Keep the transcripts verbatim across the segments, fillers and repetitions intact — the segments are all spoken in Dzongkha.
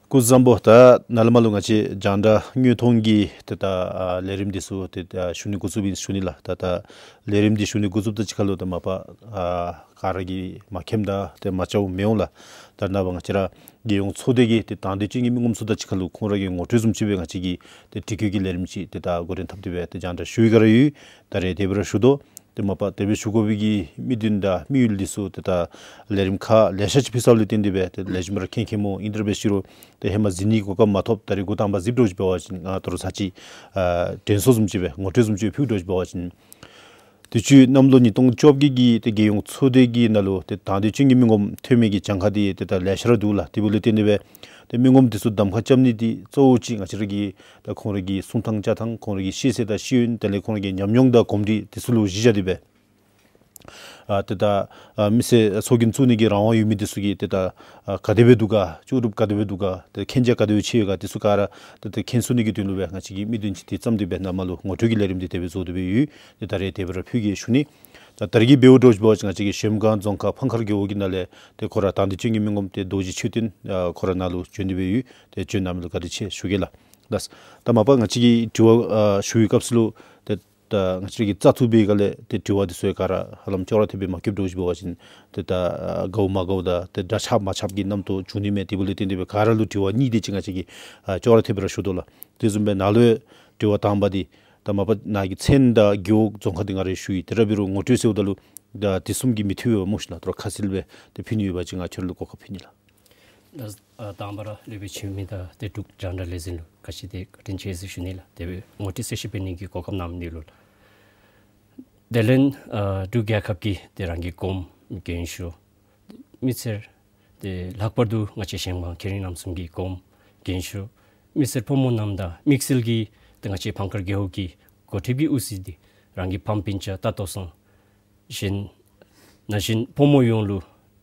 སྐུ་གཟུགས་བཟང་པོ། ད་ནཱ་ལས་མར་ལུ་ང་བཅས་རྒྱང་བསྒྲགས་དངོས་མཐོང་གི་ཏེ་ད་ཨ་ལས་རིམ་འདི་ཚུ་ཏེ་ད་ཞུ་ནི་འགོ་བཙུགས་ཨིན་ཞུ་ནི་ལགས། ད་ད་ལས་རིམ་འདི་ཞུ་ནི་འགོ་བཙུགསཔ་དང་གཅིག་ཁར་ལུ་ད་མ་པ་ཨ་ག་ར་གིས་མ་མཁྱེནམ་དང་ཏེ་མ་མཇལཝ་མི་འོང་ལགས། ད་ནངས་པ་ང་བཅས་ར་རྒྱལ་ཡོངས་ཚོགས་སྡེ་གི་ཏེ་དང་འདོད་ཅན་གྱི་མི་ངོམ་ཚུ་དང་གཅིག་ཁར་ལུ་ཁོང་ར་གི་ངོ་སྤྲོད་བཟུམ་ཅིག་སྦེ་ང་བཅས་ཀྱིས་ཏེ་དྲི་བཀོད་ཀྱི་ལས་རིམ་ཅིག་ཏེ་ད་འགོ་འདྲེན་འཐབ་སྟེ་སྦེ་ཏེ་རྒྱང་བསྒྲགས་ཞུ་ཡི་ག་ར་ཡོད། ད་རེས་དེ་སྦེ་ར་ཞུ་དོ། ཏེ་མ་པ་དེ་སྦེ་ཞུ་དགོ་པའི་གི་དམིགས་དོན་དང་དམིགས་ཡུལ་འདི་ཚུ་ཏེ་ད་ལས་རིམ་ཁག་ལེ་ཤ་ཅིག་ཕུལ་ཚརཝ་ལས་བརྟེན་ཏེ་སྦེ་ཏེ་ལེགས་ཤོམ་ར་མཁྱེན་མཁྱེནམ་འོང་། ཨིན་དེ་འབད་ཞུ་རུང་ཏེ་ཧེ་མ་གཟིགས་ནི་གོ་སྐབས་མ་ཐོབ། ད་རེས་འགོ་དང་པ་གཟིགསཔ་འདྲཝ་ཅིག་འབད་བ་ཅིན་ང་ད་རུང་ཚར་གཅིག་ཨ་དྲན་གསོ་བཟུམ་ཅིག་སྦེ་ངོ་སྤྲོད་བཟུམ་ཅིག་སྦེ་ཕུལཝ་འདྲཝ་ཅིག་འབད་བ་ཅིན། དུས་ཅི་གནམ་ལོ་ཉིས་སྟོང་བཅོ་བརྒྱད་ཀྱི་ཏེ་རྒྱལ་ཡོངས་ཚོགས་སྡེ་གི་ནང་ལུ་ཏེ་དང་འདོད་ཅན་གྱི་མི་ངོམ་ཐོན་མི་གི་གྱངས་ཁ་འདི་ཏེ་ད་ལེ་ཤ་ར་འདུག་ལགས། དེ་འབདཝ་ལས་བརྟེན་ཏེ་སྦེ་ཏེ་མི་ངོམ་འདི་ཚུ་གདམ་ཁ་རྐྱབ་ནི་འདི་གཙོ་བོ་ཅིག་ང་བཅས་ར་གི་ད་ཁོང་ར་གི་གསུང་ཐངས་བཅའ་ཐངས་ཁོང་ར་གི་ཤེས་ཚད་དང་ཤེས་ཡོན་དེ་ལས་ཁོང་ར་གི་ཉམས་མྱོང་དང་གོམས་འདྲིས་འདི་ཚུ་ལུ་གཞི་བཞག་སྟེ་སྦེ་ཨ་ཏེ་ད་ཨ་མི་སེར་ཚོགས་རྒྱན་བཙུགས་ནི་གི་རང་དབང་ཡོད་མི་འདི་ཚུ་གིས་ཏེ་ད་ཨ་ག་དེ་སྦེ་འདུག་ག་ལྕོགས་གྲུབ་ག་དེ་སྦེ་འདུག་ག་ཏེ་མཁྱེན་རྒྱ་ག་དེ་སྦེ་ཆེ་ཡོད་ག་འདི་ཚུ་ག་ར་ཏེ་ཏེ་མཁྱེན་ཚུགས་ནི་གི་དོན་ལུ་སྦེ་ང་བཅས་ཀྱིས་དམིགས་དོན་ཅིག་འདི་བརྩམས་ཏེ་སྦེ་ནཱ་མར་ལུ་ངོ་སྤྲོད་ཀྱི་ལས་རིམ་འདི་དེ་སྦེ་བཟོ་སྟེ་སྦེ་ཡོད། ཏེ་ད་རེས་དེ་སྦེ་ར་ཕུལ་གེ་ཞུ་ནི། ད་ད་རེས་ཀྱི་འབདཝ་འདྲཝ་ཅིག་འབད་བ་ཅིན་ང་བཅས་ཀྱི་གཞལམ་སྒང་རྫོང་ཁག་ཕང་ཁར་རྒེད་འོག་གི་ནང་ལས་ཏེ་ཁོ་ར་དང་འདོད་ཅན་གྱི་མི་ངོམ་ཏེ་རྡོ་རྗེ་ཆོས་ལྡན་ཨ་ཁོ་ར་ནཱ་ལུ་བྱོན་ཏེ་སྦེ་ཡོད། ཏེ་བྱོན་གནང་མི་ལུ་བཀའ་དྲིན་ཆེ་ཞུ་གེ་ལགས། ལགས། ད་མ་པ་ང་བཅས་ཀྱིས་དྲི་བ་ཨ་ཞུ་བའི་སྐབས་སུ་ལུ་ཏེ་ད་ང་བཅས་ཀྱིས་བཙག་འཐུ་འབད་བའི་སྒང་ལས་ཏེ་དྲི་བ་འདི་ཚུ་ཡང་ག་ར་ཧ་ལམ་ཅོག་ར་འཐདཔ་སྦེ་མ་བཀོདཔ་འདྲཝ་ཅིག་འབད་བ་ཅིན་ཏེ་ད་ཨ་དགའཝ་མ་དགའཝ་དང་ཏེ་འདྲ་ཆགས་མ་ཆགསཔ་གི་རྣམ་རྟོག་བྱུང་ནི་མས། དེ་འབདཝ་ལས་བརྟེན་ཏེ་སྦེ་ག་ར་ལུ་དྲི་བ་གཉིས་དེ་ཅིག་ང་བཅས་ཀྱིས་ཨ་ཅོག་ར་འཐདཔ་སྦེ་ར་ཞུ་དོ་ལགས། དེ་བཟུམ་སྦེ་ནཱ་ལུ་ཡང་དྲི་བ་དང་པ་འདི་ད་མ་པ་ནཱ་གི་མཚན་དང་རྒེད་འོག་རྫོང་ཁག་འདི་ང་ར་ཞུ་ཡི། ཏེ་ར་འབད་རུང་ངོ་སྤྲོད་ཟེརཝ་ད་ལུ་ད་དེ་བཟུམ་གྱི་མི་ཐོན་པས་སྨོ་ཤིག་ལགས། ད་རུང་ཁ་གསལ་སྦེ་ཏེ་ཕུལ་ནི་ཡོད་པ་ཅིན་ང་ཁྱོད་ར་ལུ་གོ་སྐབས་ཕུལ་ནི་ལགས། ད་ཨ་དང་པ་ར་སློབ་དཔོན་འཆི་མེད་དང་ཏེ་འབྲུག་རྒྱང་བསྒྲགས་ལས་འཛིན་ལུ་ག་ཅི་དེ་བཀའ་དྲིན་ཆེ་ཟེར་ཞུ་ནི་ལགས། དེ་སྦེ་ངོ་སྤྲོད་གསལ་བཤད་འབད་ནི་གི་གོ་སྐབས་གནང་མི་འདི་ལུ་ལགས། དེ་ལས་ཨ་འབྲུག་རྒྱལ་ཁབ་ཀྱི་ཏེ་རང་གི་གོངམ་རྒན་ཤོས་མི་སེར་ཏེ་ལྷག་པར་དུ་ང་བཅས་གཞལམ་སྒང་མཁས་རིག་རྣམ་གསུམ་གྱི་གོངམ་རྒན་ཤོས་མི་སེར་ཕོ་མོ་རྣམས་དང་དམིགས་བསལ་གྱིས་ཏེ་ང་བཅས་ཕང་ཁར་རྒེད་འོག་གི་འགོ་ཁྲིདཔ་གི་དབུ་རྩེ་འདི་རང་གི་ཕམ་སྤུན་ཆ་རྟ་ཐོག་ཚང་གཞན་ན་གཞོན་ཕོ་མོ་ཡོངས་ལུ་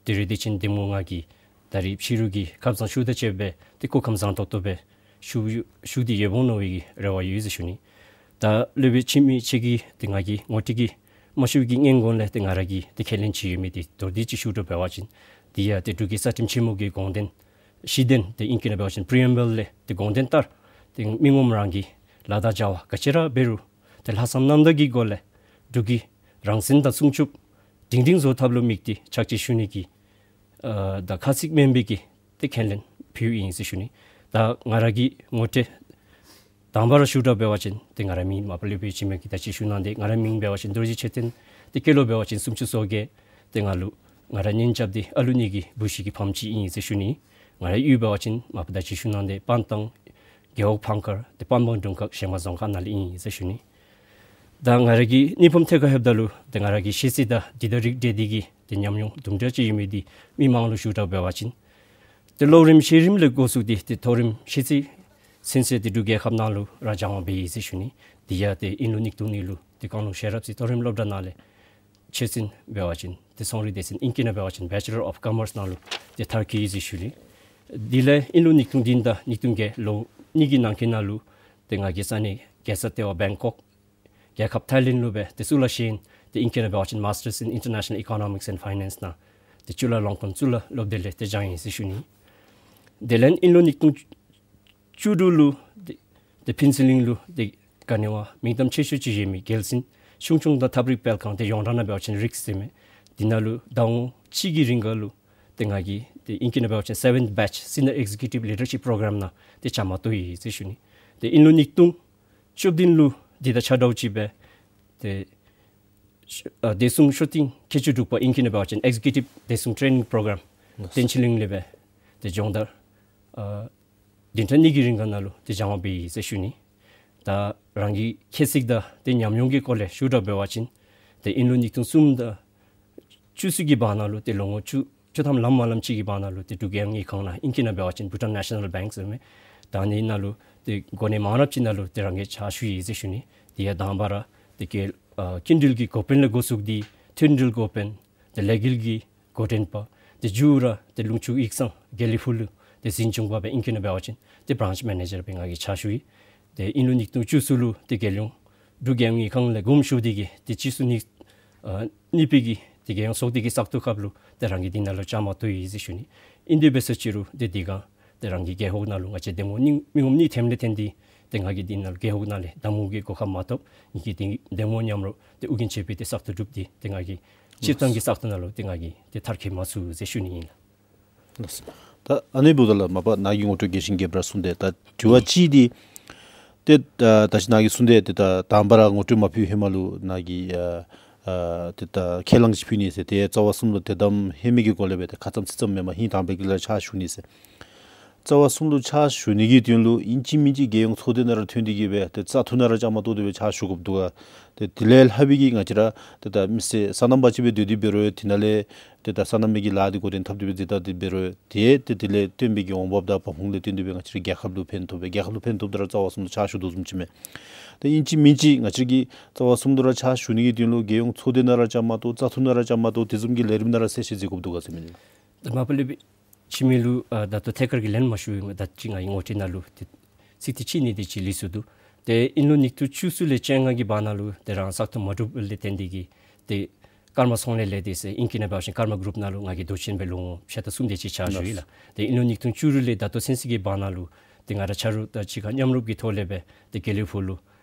ཏེ་རེ་འདོད་ཅན་གདམ་ངོ་ང་གིས་ད་རིས་ཕྱི་རུ་གི་ཁབ་བཟང་ཤུགས་དང་བཅསཔ་སྦེ་ཏེ་སྐུ་ཁམས་བཟང་ཏོག་ཏོ་སྦེ་བཞུགས་བཞུགས་ཏེ་ཡོདཔ་འོང་མནོ་བའི་རེ་བ་ཡོད་ཟེར་ཞུ་ནི། ད་སློབ་དཔོན་འཆི་མེད་ཁྱོད་ཀྱིས་ཏེ་ང་གི་ངོ་སྤྲོད་ཀྱི་མ་ཞུ་བའི་གི་སྔོན་གོང་ལས་ཏེ་ང་ར་གི་ཏེ་ཁས་ལེན་ཅིག་ཡོད་མི་འདི་མདོར་བསྡུས་ཅིག་ཞུ་འགྱོ་བ་ཅིན་འདི་ཡང་ཏེ་འབྲུག་གི་རྩ་ཁྲིམས་ཆེན་མོ་གི་དགོངས་དོན་གཞི་རྟེན་ཏེ་ཨིང་སྐད་ནང་འབད་བ་ཅིན་པི་རི་ཨེམ་བཱལ་ལས་ཏེ་དགོངས་དོན་ལྟར་ཏེ་མི་ངོམ་རང་གི་ལཱ་དང་བྱ་བ་ག་ཅི་ར་འབད་རུང་ཏེ་ལྷག་བསམ་རྣམ་དག་གི་སྒོ་ལས་འབྲུག་གི་རང་བཙན་དང་སྲུང་སྐྱོབ་སྒྲིང་སྒྲིང་བཟོ་ཐབས་ལུ་དམིགས་ཏེ་ཕྱག་ཕྱིད་ཞུ་ནི་གི་ཨ་ད་ཁ་ཚིག་མེན་པའི་གི་ཏེ་ཁས་ལེན་ཕུལཝ་ཨིན་ཟེར་ཞུ་ནི། ད་ང་ར་གི་ངོ་སྤྲོད་དང་པ་ར་ཞུ་འགྱོ་བ་ཅིན་ཏེ་ང་རའི་མིང་མ་པ་སློབ་དཔོན་འཆི་མེད་ཀྱིས་ད་ཅི་ཞུ་གནང་སྟེ་ང་རའི་མིང་འབད་བ་ཅིན་རྡོ་རྗེ་ཆོས་ལྡན། ཏེ་སྐྱེས་ལོ་འབད་བ་ཅིན་སུམ་ཅུ་སོ་བརྒྱད། ཏེ་ང་ལུ་ང་ར་གཉེན་རྐྱབ་འདི་ཨ་ལུ་གཉིས་ཀྱི་བུ་གཞི་གི་ཕམ་ཅིག་ཨིན་ཟེར་ཞུ་ནི། ང་རའི་གཡུས་འབད་བ་ཅིན་མ་པ་ད་ཅི་ཞུ་གནང་སྟེ་སྤང་ཐང་རྒེད་འོག་ཕང་ཁར་ཏེ་སྤང་སྦང་དྲུང་ཁག་གཞལམ་སྒང་རྫོང་ཁག་ནང་ལས་ཨིན་ཟེར་ཞུ་ནི། ད་ང་ར་གི་གནས་ཕམ་ཐད་ཁར་ལྷོདཔ་ད་ལུ་ཏེ་ང་ར་གི་ཤེས་ཚད་དང་འདི་དང་རིགས་འགྲེ་འདི་གི་ཏེ་ཉམས་མྱོང་དུམ་གྲ་ཅིག་ཡོད་མི་འདི་མི་མང་ལུ་ཞུ་འགྱོ་བ་ཅིན་ཏེ་སློབ་རིམ་ཤེས་རིམ་ལས་འགོ་བཙུགས་ཏེ་ཏེ་མཐོ་རིམ་ཤེས་ཚད་ཚུན་ཚོད་ཏེ་འབྲུག་རྒྱལ་ཁབ་ནང་ལུ་ར་སྦྱང་བ་འབད་ཡི་ཟེར་ཞུ་ནི། འདི་ཡང་ཏེ་ཨིན་ལུ་ཉིས་སྟོང་གཉིས་ལུ་ཏེ་ཀུང་ལུང་ཤེས་རབ་རྩེ་མཐོ་རིམ་སློབ་གྲྭ་ནང་ལས་ཆོས་ཚན་འབད་བ་ཅིན་ཏེ་ཚོང་རིག་སྡེ་ཚན་ཨིང་སྐད་ནང་འབད་བ་ཅིན་Bachelor of Commerce ནང་ལུ་ཏེ་མཐར་འཁྱོལ་ཡི་ཟེར་ཞུ་ནི། དེ་ལས་ཨིན་ལུ་ཉིས་སྟོང་བདུན་དང་ཉིས་སྟོང་བརྒྱད་ལོ་གཉིས་ཀྱི་ནང་འཁོད་ནང་ལུ་ཏེ་ང་གིས་ས་གནས་རྒྱལ་ས་ལྟེ་བ་བེང་ཀོག་རྒྱལ་ཁབ་ཐའི་ལེནཌ་ལུ་སྦེ་ཏེ་གཙུག་ལག་ཤེས་ཡོན་ཏེ་ཨིང་སྐད་ནང་འབད་བ་ཅིན་Masters in International Economics and Finance ནང་ཏེ་གཙུག་ལག་ལོང་ཀོན་གཙུག་ལག་སློབ་སྡེ་ལས་ཏེ་སྦྱངས་ཡི་ཟེར་ཞུ་ནི། དེ་ལས་ཨིན་ལུ་ཉིས་སྟོང་བཅུ་དྲུག་ལུ་ཏེ་ཏེ་ཕུན་ཚོགས་གླིང་ལུ་ཏེ་ག་ནི་བ་མིང་གཏམ་ཆེ་ཤོས་ཅིག་ཡོད་མི་རྒྱལ་སྲིད་ཤོང་ཆུང་དང་ཐབས་རིག་སྤེལ་ཁང་ཏེ་ཡོངས་གྲགས་ནང་འབད་བ་ཅིན་རིགས་ཟེར་མི་འདི་ནང་ལུ་ཟླ་ངོ་གཅིག་གི་རིང་ཁར་ལུ་ཏེ་ང་གིས་ཏེ་ཨིང་སྐད་ནང་འབད་བ་ཅིན་Seventh Batch Senior Executive Leadership Program ནང་ཏེ་བཅའ་མར་གཏོགས་ཡི་ཟེར་ཞུ་ནི། ཏེ་ཨིན་ལུ་ཉིས་སྟོང་བཅུ་བདུན་ལུ་འདི་དང་ཆ་འདྲཝ་ཅིག་སྦེ་ཏེ་ཨ་བདེ་སྲུང་ཤོ་ཐིང་ཁྱད་ཆོས་དྲུག་པ་ཨིང་སྐད་ནང་འབད་བ་ཅིན་Executive བདེ་སྲུང་Training Program ལགས། བསྟན་ཆོས་གླིང་ལས་སྦེ་ཏེ་སྦྱོང་བརྡར་ཨ་བདུན་ཕྲག་གཉིས་ཀྱི་རིང་ཁར་ནང་ལུ་ཏེ་སྦྱང་བ་འབད་ཡི་ཟེར་ཞུ་ནི། ད་རང་གི་ཁྱད་ཚད་དང་ཏེ་ཉམས་མྱོང་གི་སྐོར་ལས་ཞུ་འགྱོ་བ་ཅིན་ཏེ་ཨིན་ལུ་ཉིས་སྟོང་གསུམ་དང་བཅུ་གསུམ་གྱི་བར་ན་ལུ་ཏེ་ལོ་ངོ་བཅུ་བཅུ་ཐམ་ལངམ་མ་ལངམ་ཅིག་གི་བར་ན་ལུ་ཏེ་འབྲུག་རྒྱལ་ཡོངས་དངུལ་ཁང་ནང་ཨིང་སྐད་ནང་འབད་བ་ཅིན་Bhutan National Bank ཟེར་མི་ད་ཨ་ནི་ནང་ལུ་ཏེ་གོ་གནས་མང་རབས་ཅིག་ནང་ལུ་ཏེ་རང་གིས་ཕྱག་ཞུ་ཡི་ཟེར་ཞུ་ནི། དེ་ཡང་དང་པ་ར་ཏེ་སྐྱེ་ཨ་སྐྱིན་འགྲུལ་གྱི་འགོ་དཔོན་ལས་འགོ་བཙུགས་ཏེ་མཐུན་འགྲུལ་འགོ་དཔོན་ཏེ་ལས་འགུལ་གྱི་འགོ་འདྲེན་པ་ཏེ་མཇུག་ར་ཏེ་ལུང་ཕྱོགས་ཡིག་ཚང་དགེ་ལེགས་ཕུག་ལུ་ཏེ་འཛིན་སྐྱོང་པ་སྦེ་ཨིང་སྐད་ནང་འབད་བ་ཅིན་ཏེ་Branch Manager སྦེ་ང་གིས་ཕྱག་ཞུ་ཡི། ཏེ་ཨིན་ལུ་ཉིས་སྟོང་བཅུ་གསུམ་ལུ་ཏེ་རྒྱལ་ཡོངས་འབྲུག་རྒྱལ་ཡོངས་དངུལ་ཁང་ལས་དགོངསམ་ཞུ་སྟེ་གིས་ཏེ་སྤྱི་ཚོགས་གཉིས་ཨ་གཉིས་པའི་གི་ཏེ་རྒྱལ་ཡོངས་ཚོགས་སྡེ་གི་བཙག་འཐུ་སྐབས་ལུ་ཏེ་རང་གིས་འདི་ནང་ལུ་བཅའ་མར་གཏོགས་ཡི་ཟེར་ཞུ་ནི། ཨིན་དེ་འབད་ས་ཅིག་རུང་ཏེ་དེ་སྒང་ ཏེ་རང་གི་རྒེད་འོག་ནང་ལུ་ང་བཅས་གདམ་ངོ་གཉིས་མི་ངོམ་གཉིས་ཐོནམ་ལས་བརྟེན་ཏེ་ཏེ་ང་གིས་འདི་ནང་ལུ་རྒེད་འོག་ནང་ལས་གདམ་ངོ་གི་གོ་སྐབས་མ་ཐོབ། ཨིན་གྱི་ཏེ་གདམ་ངོ་མཉམ་རོགས་ཏེ་ཨོ་རྒྱན་ཆོས་འཕེལ་ཏེ་བཙག་འཐུ་གྲུབ་སྟེ་ཏེ་ང་གིས་སྤྱིར་བཏང་གི་བཙག་འཐུ་ནང་ལུ་ཏེ་ང་གིས་ཏེ་མཐར་འཁྱོལ་མ་ཚུགས་ཟེར་ཞུ་ནི་ཨིན་ལགས། ལགས། ད་ཨ་ནི་འབདཝ་ད་ལགས་མ་པ་ནཱ་གིས་ངོ་སྤྲོད་རྒྱས་ཤིང་རྒྱས་པར་གསུངས་ཏེ་ད་དྲི་བ་གཅིག་འདི་ཏེ་ད་ད་ཅི་ནཱ་གིས་གསུངས་ཏེ་ཏེ་ད་དང་པ་ར་ངོ་སྤྲོད་མ་ཕུལ་ཧེ་མ་ལུ་ནཱ་གིས་ཨ་ཨ་ཏེ་ད་ཁས་བླངས་ཅིག་ཕུལ་ནི་ཟེར་ཏེ་རྩ་བ་གསུམ་ལུ་དོ་དམ་ཧེ་མའི་གི་སྒོ་ལས་སྦེ་ཏེ་ཁ་ཙམ་ཚིག་ཙམ་མེན་པར་ཧིང་དྭངས་པའི་གི་ལཱ་ཕྱག་ཞུ་ནི་ཟེར། རྩ་བ་གསུམ་ལུ་ཕྱག་ཞུ་ནི་གི་དོན་ལུ་ཨིན་ཅི་མིན་ཅི་རྒྱལ་ཡོངས་ཚོགས་སྡེ་ནང་ར་ཐོན་ཏེ་གི་སྦེ་ཏེ་བཙག་འཐུ་ནང་ར་བཅའ་མར་གཏོགས་ཏེ་སྦེ་ཕྱག་ཞུ་དགོཔ་འདུག་ག། ཏེ་དེ་ལས་ལྷག་པའི་གི་ང་བཅས་ར་ཏེ་ད་མི་སེར་སོ་ནམ་པ་ཅིག་སྦེ་སྡོད་དེ་འབད་རུང་དེ་ནང་ལས་ཏེ་ད་སོ་ནམ་པའི་གི་ལཱ་འདི་འགོ་འདྲེན་འཐབ་སྟེ་སྦེ་མཛད་དེ་འབད་རུང་ཏེ་ཏེ་དེ་ལས་ཐོན་པའི་གི་འོང་འབབ་དང་འབབ་ཁུངས་ལས་བརྟེན་ཏེ་སྦེ་ང་བཅས་ར་རྒྱལ་ཁབ་ལུ་ཕན་ཐོགས་པས། རྒྱལ་ཁབ་ལུ་ཕན་ཐོགསཔ་ད་ར་རྩ་བ་གསུམ་ལུ་ཕྱག་ཞུ་དོ་བཟུམ་ཅིག་མས། ཏེ་ཨིན་ཅི་མིན་ཅི་ང་བཅས་ར་གིས་རྩ་བ་གསུམ་ལུ་ར་ཕྱག་ཞུ་ནི་གི་དོན་ལུ་རྒྱལ་ཡོངས་ཚོགས་སྡེ་ནང་ར་བཅའ་མར་གཏོགས་བཙག་འཐུ་ནང་ར་བཅའ་མར་གཏོགས་དེ་བཟུམ་གྱི་ལས་རིམ་ནང་ར་གསལ་བཤད་མཛད་དགོཔ་འདུག་ག་ཟེར་མི་ཨིན་ལགས། ད་མ་པ་ལས་སྦེ་ཕྱི་མི་ལུ་ཨ་ད་ལྟོ་ཐད་ཀར་གྱི་ལན་མ་ཞུ་བའི་ད་ཅི་ང་གི་ངོ་སྤྲོད་ནང་ལུ་ཏེ་ཚིག་ཏེ་ཅིག་ནི་ཏེ་ཅིག་ལེགས་སོ་འདུག། ཏེ་ཨིན་ལོ་ཉིས་སྟོང་བཅུ་གསུམ་ལས་བཅོ་ལྔ་གི་བར་ན་ལུ་ཏེ་རང་བཙག་འཐུ་མ་གྲུབ་ལས་བརྟེན་ཏེ་གི་ཏེ་ཀརྨ་ཚོང་ལས་ལས་སྡེ་ཟེར་ཨིང་སྐད་ནང་འབད་བ་ཅིན་ཀརྨ་གུ་རུབ་ནང་ལུ་ང་གིས་མདོ་ཆེན་སྦེ་ལོ་ངོ་ཕྱེད་དང་གསུམ་དེ་ཅིག་ཕྱག་ཞུ་ཡི་ལགས། ཏེ་ཨིན་ལོ་ཉིས་སྟོང་བཅུ་དྲུག་ལས་ད་ལྟོ་ཚུན་ཚོད་ཀྱི་བར་ན་ལུ་ཏེ་ང་ར་ཆ་རོགས་དང་གཅིག་ཁར་མཉམ་རུབ་ཀྱི་ཐོག་ལས་སྦེ་ཏེ་དགེ་ལེགས་ཕུག་ལུ་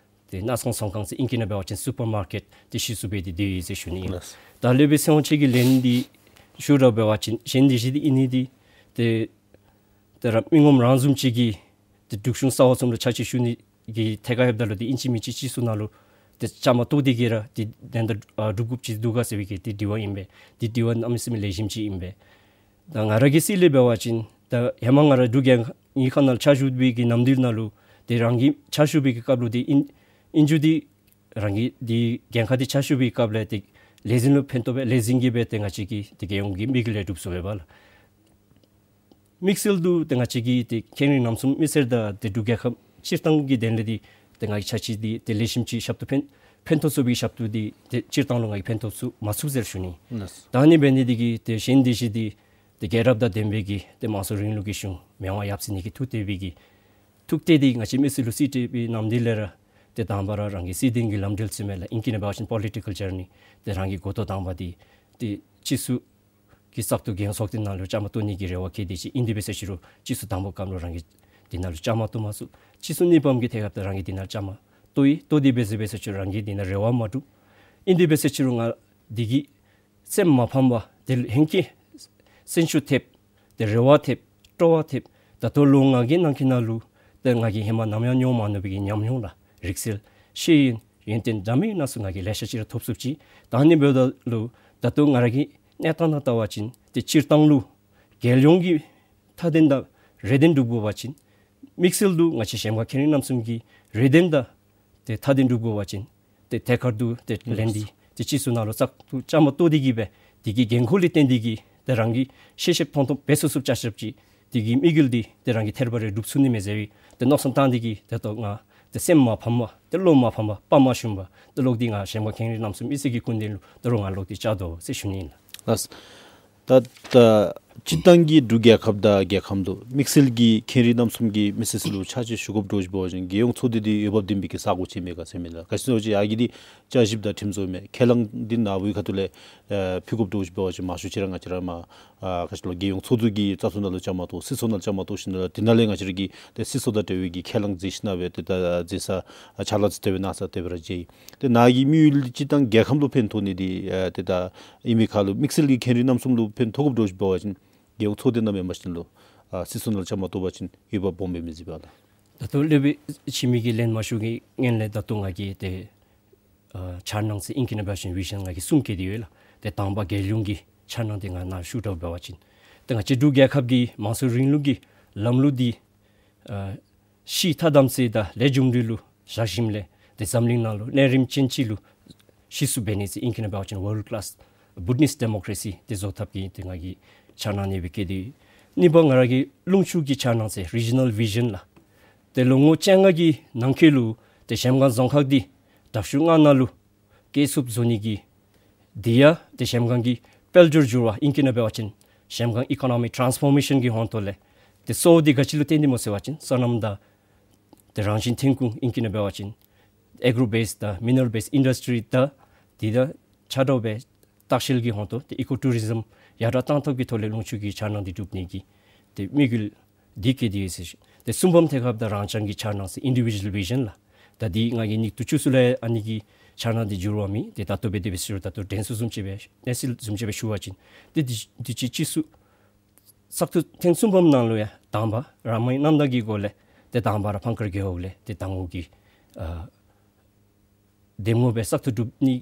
ཏེ་སྣ་ཚོང་ཚོང་ཁང་ཟེར་ཨིང་སྐད་ནང་འབད་བ་ཅིན་སུ་པར་མར་ཀེཊ་ཏེ་གཞི་བཙུགས་འབད་དེ་སྡོད་ཡི་ཟེར་ཞུ་ནི་ཨིན། ལགས། ད་ལས་སྦེ་ཚེ་དབང་ཁྱེད་ཀྱི་ལན་འདི་ཞུ་ར་འབད་བ་ཅིན་གཞན་དེ་ཅིག་འདི་ཨིན་ནི་འདི་ཏེ་ཏེ་ར་མི་ངོམ་རང་བཟུམ་ཅིག་གིས་ཏེ་འབྲུག་གཞུང་གསར་པ་བཟུམ་ལུ་ཕྱག་ཕྱིད་ཞུ་ནི་གི་ཐད་ཁར་ལྷོདཔ་ད་ལུ་ཏེ་ཨིན་ཅི་མིན་ཅི་སྤྱི་ཚོགས་ནང་ལུ་ཏེ་བཅའ་མར་གཏོགས་ཏེ་གི་ར་ཏེ་དོན་དག་ཨ་སྒྲུབ་དགོཔ་ཅིག་འདུག་ག་ཟེར་བའི་གི་ཏེ་དྲི་བ་ཨིན་པས། ཏེ་དྲི་བ་གནམ་མེད་ས་མེད་ལེགས་ཤོམ་ཅིག་ཨིན་པས། ད་ང་ར་གི་སྲིད་ལས་འབད་བ་ཅིན་ད་ཧེ་མ་ང་ར་འབྲུག་རྒྱལ་ཁབ་ནང་ལུ་ཕྱག་ཞུ་བའི་གི་ནམ་དུས་ནང་ལུ་ཏེ་རང་གིས་ཕྱག་ཞུ་བའི་གི་སྐབས་ལུ་ཏེ་ཨིན་ཨིན་རྒྱུ་འདི་རང་གི་འདི་འགན་ཁག་འདི་ཕྱག་ཞུ་བའི་སྐབས་ལས་ཏེ་ལས་འཛིན་ལུ་ཕན་ཐོགས་པས། ལས་འཛིན་གྱིས་སྦེ་ཏེ་ང་བཅས་ཀྱི་ཏེ་རྒྱལ་ཡོངས་ཀྱི་དམིགས་ཡུལ་ལས་སྒྲུབ་ཚུགས་པས་ལགས། དམིགས་བསལ་དུ་ཏེ་ང་བཅས་ཀྱི་ཏེ་མཁན་རིགས་རྣམ་གསུམ་མི་སེར་དང་ཏེ་འབྲུག་རྒྱལ་ཁབ་སྤྱིར་བཏང་གི་དོན་ལས་འདི་ཏེ་ང་གི་ཕྱག་ཕྱིད་འདི་ཏེ་ལེགས་ཤོམ་ཅིག་ཞབས་ཏོག་ཕན་ཕན་ཐོགས་ཚུགས་པའི་ཞབས་ཏོག་འདི་ཏེ་སྤྱིར་བཏང་ལུ་ང་གིས་ཕན་ཐོགས་ཚུགས་མ་ཚུགས་ཟེར་ཞུ་ནི། ལགས། ད་ཨ་ནི་འབད་ནི་འདི་གིས་ཏེ་གཞན་དེ་ཅིག་འདི་ཏེ་རྒྱལ་རབས་དང་ལྡན་པའི་གི་ཏེ་དམངས་གཙོ་རིང་ལུགས་ཀྱི་གཞུང་མི་དབང་ཡབ་སྲས་གཉིས་ཀྱི་ཐུགས་གཏད་པའི་གི་ཐུགས་གཏད་འདི་ང་བཅས་མི་སེར་ལུ་གཟིགས་སྤྲོད་པའི་ནམ་དུས་ལས་ར་ཏེ་དང་པ་ར་རང་གི་སྲིད་དོན་གྱི་ལམ་འགྲུལ་ཟེར་མི་ལགས། ཨིང་སྐད་ནང་འབད་བ་ཅིན་པོ་ལི་ཊི་ཀལ་ཇར་ནི་ཏེ་རང་གི་འགོ་ཐོག་དང་པ་འདི་ཏེ་སྤྱི་ཚོགས་ཀྱི་བཙག་འཐུ་རྒྱལ་ཡོངས་ཚོགས་སྡེ་ནང་ལུ་བཅའ་མར་གཏོགས་ནི་གི་རེ་བ་བསྐྱེད་དེ་ཅིག་ཨིན། དེ་འབད་ཟེར་ཞུ་རུང་སྤྱི་ཚོགས་དང་པ་སྐབས་ལུ་རང་གིས་དེ་ནང་ལུ་བཅའ་མར་གཏོགས་མ་ཚུགས། སྤྱི་ཚོགས་གཉིས་པམ་གྱི་ཐད་ཁར་ད་རང་གིས་དེ་ནང་བཅའ་མར་གཏོགས་ཡི། གཏོགས་དེ་འབད་ཟེར་འབད་ཟེར་ཞུ་རུང་རང་གིས་དེ་ནང་རེ་བ་མ་བསྒྲུབས། ཨིན་དེ་འབད་ཟེར་ཞུ་རུང་ང་འདི་གིས་སེམས་མ་ཕམ་པར་ཏེ་ཧེང་སྐལ་སེམས་ཤུགས་ཐེབས་ཏེ་རེ་བ་ཐེབས་སྤྲོ་བ་ཐེབས། ད་ལྟོ་ལོ་ལྔ་གི་ནང་འཁོད་ནང་ལུ་ཏེ་ང་གིས་ཧེ་མ་ནམ་ཡང་མྱོང་མ་མྱོང་བའི་གི་ཉམས་མྱོང་དང་རིག་གསལ་ཤེས་ཡོན་ཡོན་ཏན་འདྲ་མིན་སྣ་ཚོགས་ང་གིས་ལེ་ཤ་ཅིག་ར་ཐོབ་ཚུགསཔ་ཅིག། ད་ཨ་ནི་འབདཝ་ད་ལུ་ད་ལྟོ་ང་ར་གི་གནས་སྟངས་ནང་བལྟ་བ་ཅིན་ཏེ་སྤྱིར་བཏང་ལུ་རྒྱལ་ཡོངས་ཀྱི་མཐའ་དོན་དང་རེ་འདུན་སྒྲུབ་དགོ་པ་ཅིན་དམིགས་བསལ་དུ་ང་བཅས་གཞལམ་སྒང་མཁན་རིགས་རྣམ་གསུམ་གྱི་རེ་འདུན་དང་ཏེ་མཐའ་དོན་སྒྲུབ་དགོ་པ་ཅིན་ཏེ་ཐད་ཀར་དུ་ཏེ་ལན་འདི་ཏེ་སྤྱི་ཚོགས་ནང་ལུ་བཙག་འཐུ་བཅའ་མར་གཏོགས་ཏེ་གི་སྦེ་དེ་གི་འགན་ཁུར་ལུ་བརྟེན་ཏེ་གི་ཏེ་རང་གིས་ཤེས་ཤེསཔ་མཐོང་མཐོངམ་འབད་ཚུགས་ཚུགསཔ་བྱ་ཤེསཔ་ཅིག་དེ་གི་དམིགས་ཡུལ་འདི་ཏེ་རང་གིས་ཐད་རི་བ་རི་སྒྲུབ་ཚུགས་ནི་མས་ཟེར་བའི་ཏེ་མནོ་བསམ་བཏང་སྟེ་གི་ཏེ་ད་ལྟོ་ང་ཏེ་སེམས་མ་ཕམ་པར་ཏེ་བློ་མ་ཕམ་པར་དཔའ་མ་ཞུམ་པར་ཏེ་ལོག་སྟེ་ང་གཞལམ་སྒང་མཁན་རིགས་རྣམ་གསུམ་མི་སེར་གྱི་སྐུ་མདུན་ལུ་ད་རུང་ང་ལོག་སྟེ་བཅར་དོ་ཟེར་ཞུ་ནི་ཨིན་ལགས། ལགས། ད་ད་སྤྱིར་བཏང་གི་འབྲུག་རྒྱལ་ཁབ་དང་རྒྱལ་ཁམས་ལུ་དམིགས་བསལ་གྱིས་མཁན་རིགས་རྣམ་གསུམ་གྱིས་མི་སེར་ཚུ་ལུ་ཕྱག་ཕྱིད་ཞུ་དགོཔ་འདྲཝ་ཅིག་འབད་བ་ཅིན་རྒྱལ་ཡོངས་ཚོགས་སྡེ་འདི་འོས་འབབ་ལྡན་པའི་གི་ས་གོ་ཅིག་མེན་ག་ཟེར་མི་ལགས། ག་ཅི་ཟེར་བ་ཅིན་ཡ་གི་འདི་བསྐྱར་ཞིབ་དང་ཁྲིམས་བཟོ་མི་ཁས་བླངས་འདི་ནཱ་བུའི་ཁ་ཐུག་ལས་ཨ་ཕུལ་དགོཔ་འདྲཝ་ཅིག་འབད་བ་ཅིན་མང་ཤོས་ཅིག་ར་ང་བཅས་ར་མར་ཨ་ག་ཅི་ལོ་རྒྱལ་ཡོངས་ཚོགས་འདུ་གི་བཙག་འཐུ་ནང་ལུ་བཅའ་མར་གཏོགས་སྲིད་ཚོགས་ནང་ལུ་བཅའ་མར་གཏོགས་ཞིནམ་ལས་དེ་ནང་ལས་ང་བཅས་ར་གི་ཏེ་སྲིད་ཚོགས་དང་འབྲེལ་བའི་གི་ཁས་བླངས་མཛད་ཞིནམ་ལས་ཏེ་ད་མཛད་ས་ཨ་ཕྱག་ལཱ་ཚུ་དེ་སྦེ་གནང་ས་དེ་སྦེ་ར་མཇལ་ཡི། ཏེ་ནཱ་གི་དམིགས་ཡུལ་སྤྱིར་བཏང་རྒྱལ་ཁམས་ལུ་ཕན་ཐོགས་ནི་འདི་ཨ་ཏེ་ད་ཨིན་མི་ཁར་ལུ་དམིགས་བསལ་གྱིས་མཁན་རིགས་རྣམ་གསུམ་ལུ་ཕན་ཐོགས་དགོཔ་འདྲཝ་ཅིག་འབད་བ་ཅིན་རྒྱལ་ཡོངས་ཚོགས་སྡེ་ནང་མེན་པར་ཞིནམ་ལས་ཨ་སྲིད་ཚོགས་ནང་ལུ་བཅའ་མར་གཏོགས་པ་ཅིན་འོས་འབབ་སྦོམ་སྦེ་མི་གཟིགས་པས་ལགས། ད་ལྟོ་ལས་སྦེ་ཕྱི་མི་གི་ལན་མ་ཞུ་གི་སྔོན་ལས་ད་ལྟོ་ང་གིས་ཏེ་ཨ་འཆར་སྣང་ཟེར་ཨིང་སྐད་ནང་འབད་བ་ཅིན་བི་ཞཱན་ང་གིས་གསུམ་བཀོད་དེ་ཡོད་ལགས། ཏེ་དང་པ་རྒྱལ་ཡོངས་ཀྱི་འཆར་སྣང་འདི་ང་ནཱ་ཞུ་དོ་འབད་བ་ཅིན་ཏེ་ང་བཅས་འབྲུག་རྒྱལ་ཁབ་ཀྱི་དམངས་གཙོའི་རིང་ལུགས་ཀྱི་ལམ་ལུགས་འདི་ཨ་སྤྱིར་བཏང་དམ་ཚིག་དང་ལས་རྒྱུ་འབྲས་ལུ་བཞག་ཞིནམ་ལས་ཏེ་འཛམ་གླིང་ནང་ལུ་གནས་རིམ་ཅན་ཅིག་ལུ་གཞི་བཙུགས་འབད་ནི་ཟེར་ཨིང་སྐད་ནང་འབད་བ་ཅིན་ཝཱརལཌ་ཀི་ལཱསི་བུ་ཌིསཊ་ཌེ་མོ་ཀ་རེ་སི་འདི་བཟོ་ཐབས་ཀྱི་ཏེ་ང་གིས་འཆར་སྣང་ཨ་ནི་སྦེ་བཀོད་དེ། གཉིས་པ་ང་ར་གི་ལུང་ཕྱོགས་ཀྱི་འཆར་སྣང་ཟེར་རི་ཇི་ནཱལ་བི་ཞཱན་ལགས། ཏེ་ལོ་ངོ་བཅོ་ལྔ་གི་ནང་འཁོད་ལུ་ཏེ་གཞལམ་སྒང་རྫོང་ཁག་འདི་དྲག་ཤོས་ལྔ་ནང་ལུ་བཀོད་ཚུགསཔ་བཟོ་ནི་གི་འདི་ཡང་ཏེ་གཞལམ་སྒང་གི་དཔལ་འབྱོར་འགྱུར་བ་ཨིང་སྐད་ནང་འབད་བ་ཅིན་གཞལམ་སྒང་ཨི་ཀོ་ནོ་མི་ཊཱནསི་ཕོར་མེ་ཤཱན་གྱི་ཧོངས་ཏོ་ལས་ཏེ་གཙོ་བོ་འདི་ག་ཅི་ལུ་བརྟེན་ཏེ་སྨོ་ཟེར་བ་ཅིན་སོ་ནམ་དང་ཏེ་རང་བཞིན་ཐོན་ཁུངས་ཨིང་སྐད་ནང་འབད་བ་ཅིན་ཨེག་རོ་བེསཌ་དང་མི་ནེ་རཱལ་བེསཌ་ཨིན་ཌསི་ཊི་རི་དང་དེ་དང་ཆ་འདྲཝ་སྦེ་ལྟ་བཤལ་གྱི་ཧོངས་ཏོ་ཏེ་ཨི་ཀོ་ཊུ་རི་ཛིམ་ཡར་དྲག་བཏང་ཐབས་ཀྱི་ཐོག་ལས་ལུང་ཕྱོགས་ཀྱི་འཆར་སྣང་འདི་སྒྲུབ་ནི་གི་ཏེ་དམིགས་ཡུལ་ འདི་བཀོད་དེ་ཡོད་ཟེར་ཞུ། ཏེ་གསུམ་པམ་ཐད་ཁར་ད་རང་རྐྱང་གི་འཆར་སྣང་ཟེར་ཨིན་ཌི་བི་ཇུ་ཨལ་བི་ཞཱན་ལགས། ད་འདི་ང་གིས་ཉིས་སྟོང་བཅུ་གསུམ་ལས་ཨ་ནི་གི་འཆར་སྣང་འདི་འགྱུར་བ་མེད། ཏེ་ད་ལྟོ་འབད་དེ་འབད་ཟེར་ཞུ་རུང་ད་ལྟོ་དྲན་གསོ་བཟུམ་ཅིག་སྦེ་གནས་ཚུལ་བཟུམ་ཅིག་སྦེ་ཞུ་བ་ཅིན་ཏེ་འདི་འདི་ཅིག་ཅིག་སུ་བཙག་འཐུ་ཐེངས་གསུམ་པམ་ནང་ལུ་ཡང་དང་པ་ར་མའི་རྣམ་དག་གི་སྒོ་ལས་ཏེ་དང་པ་ར་ཕང་ཀར་རྒེད་འོག་ལས་ཏེ་དང་འོག་གི་ཨ་འདེམས་ངོ་སྦེ་བཙག་འཐུ་གྲུབ་ནི་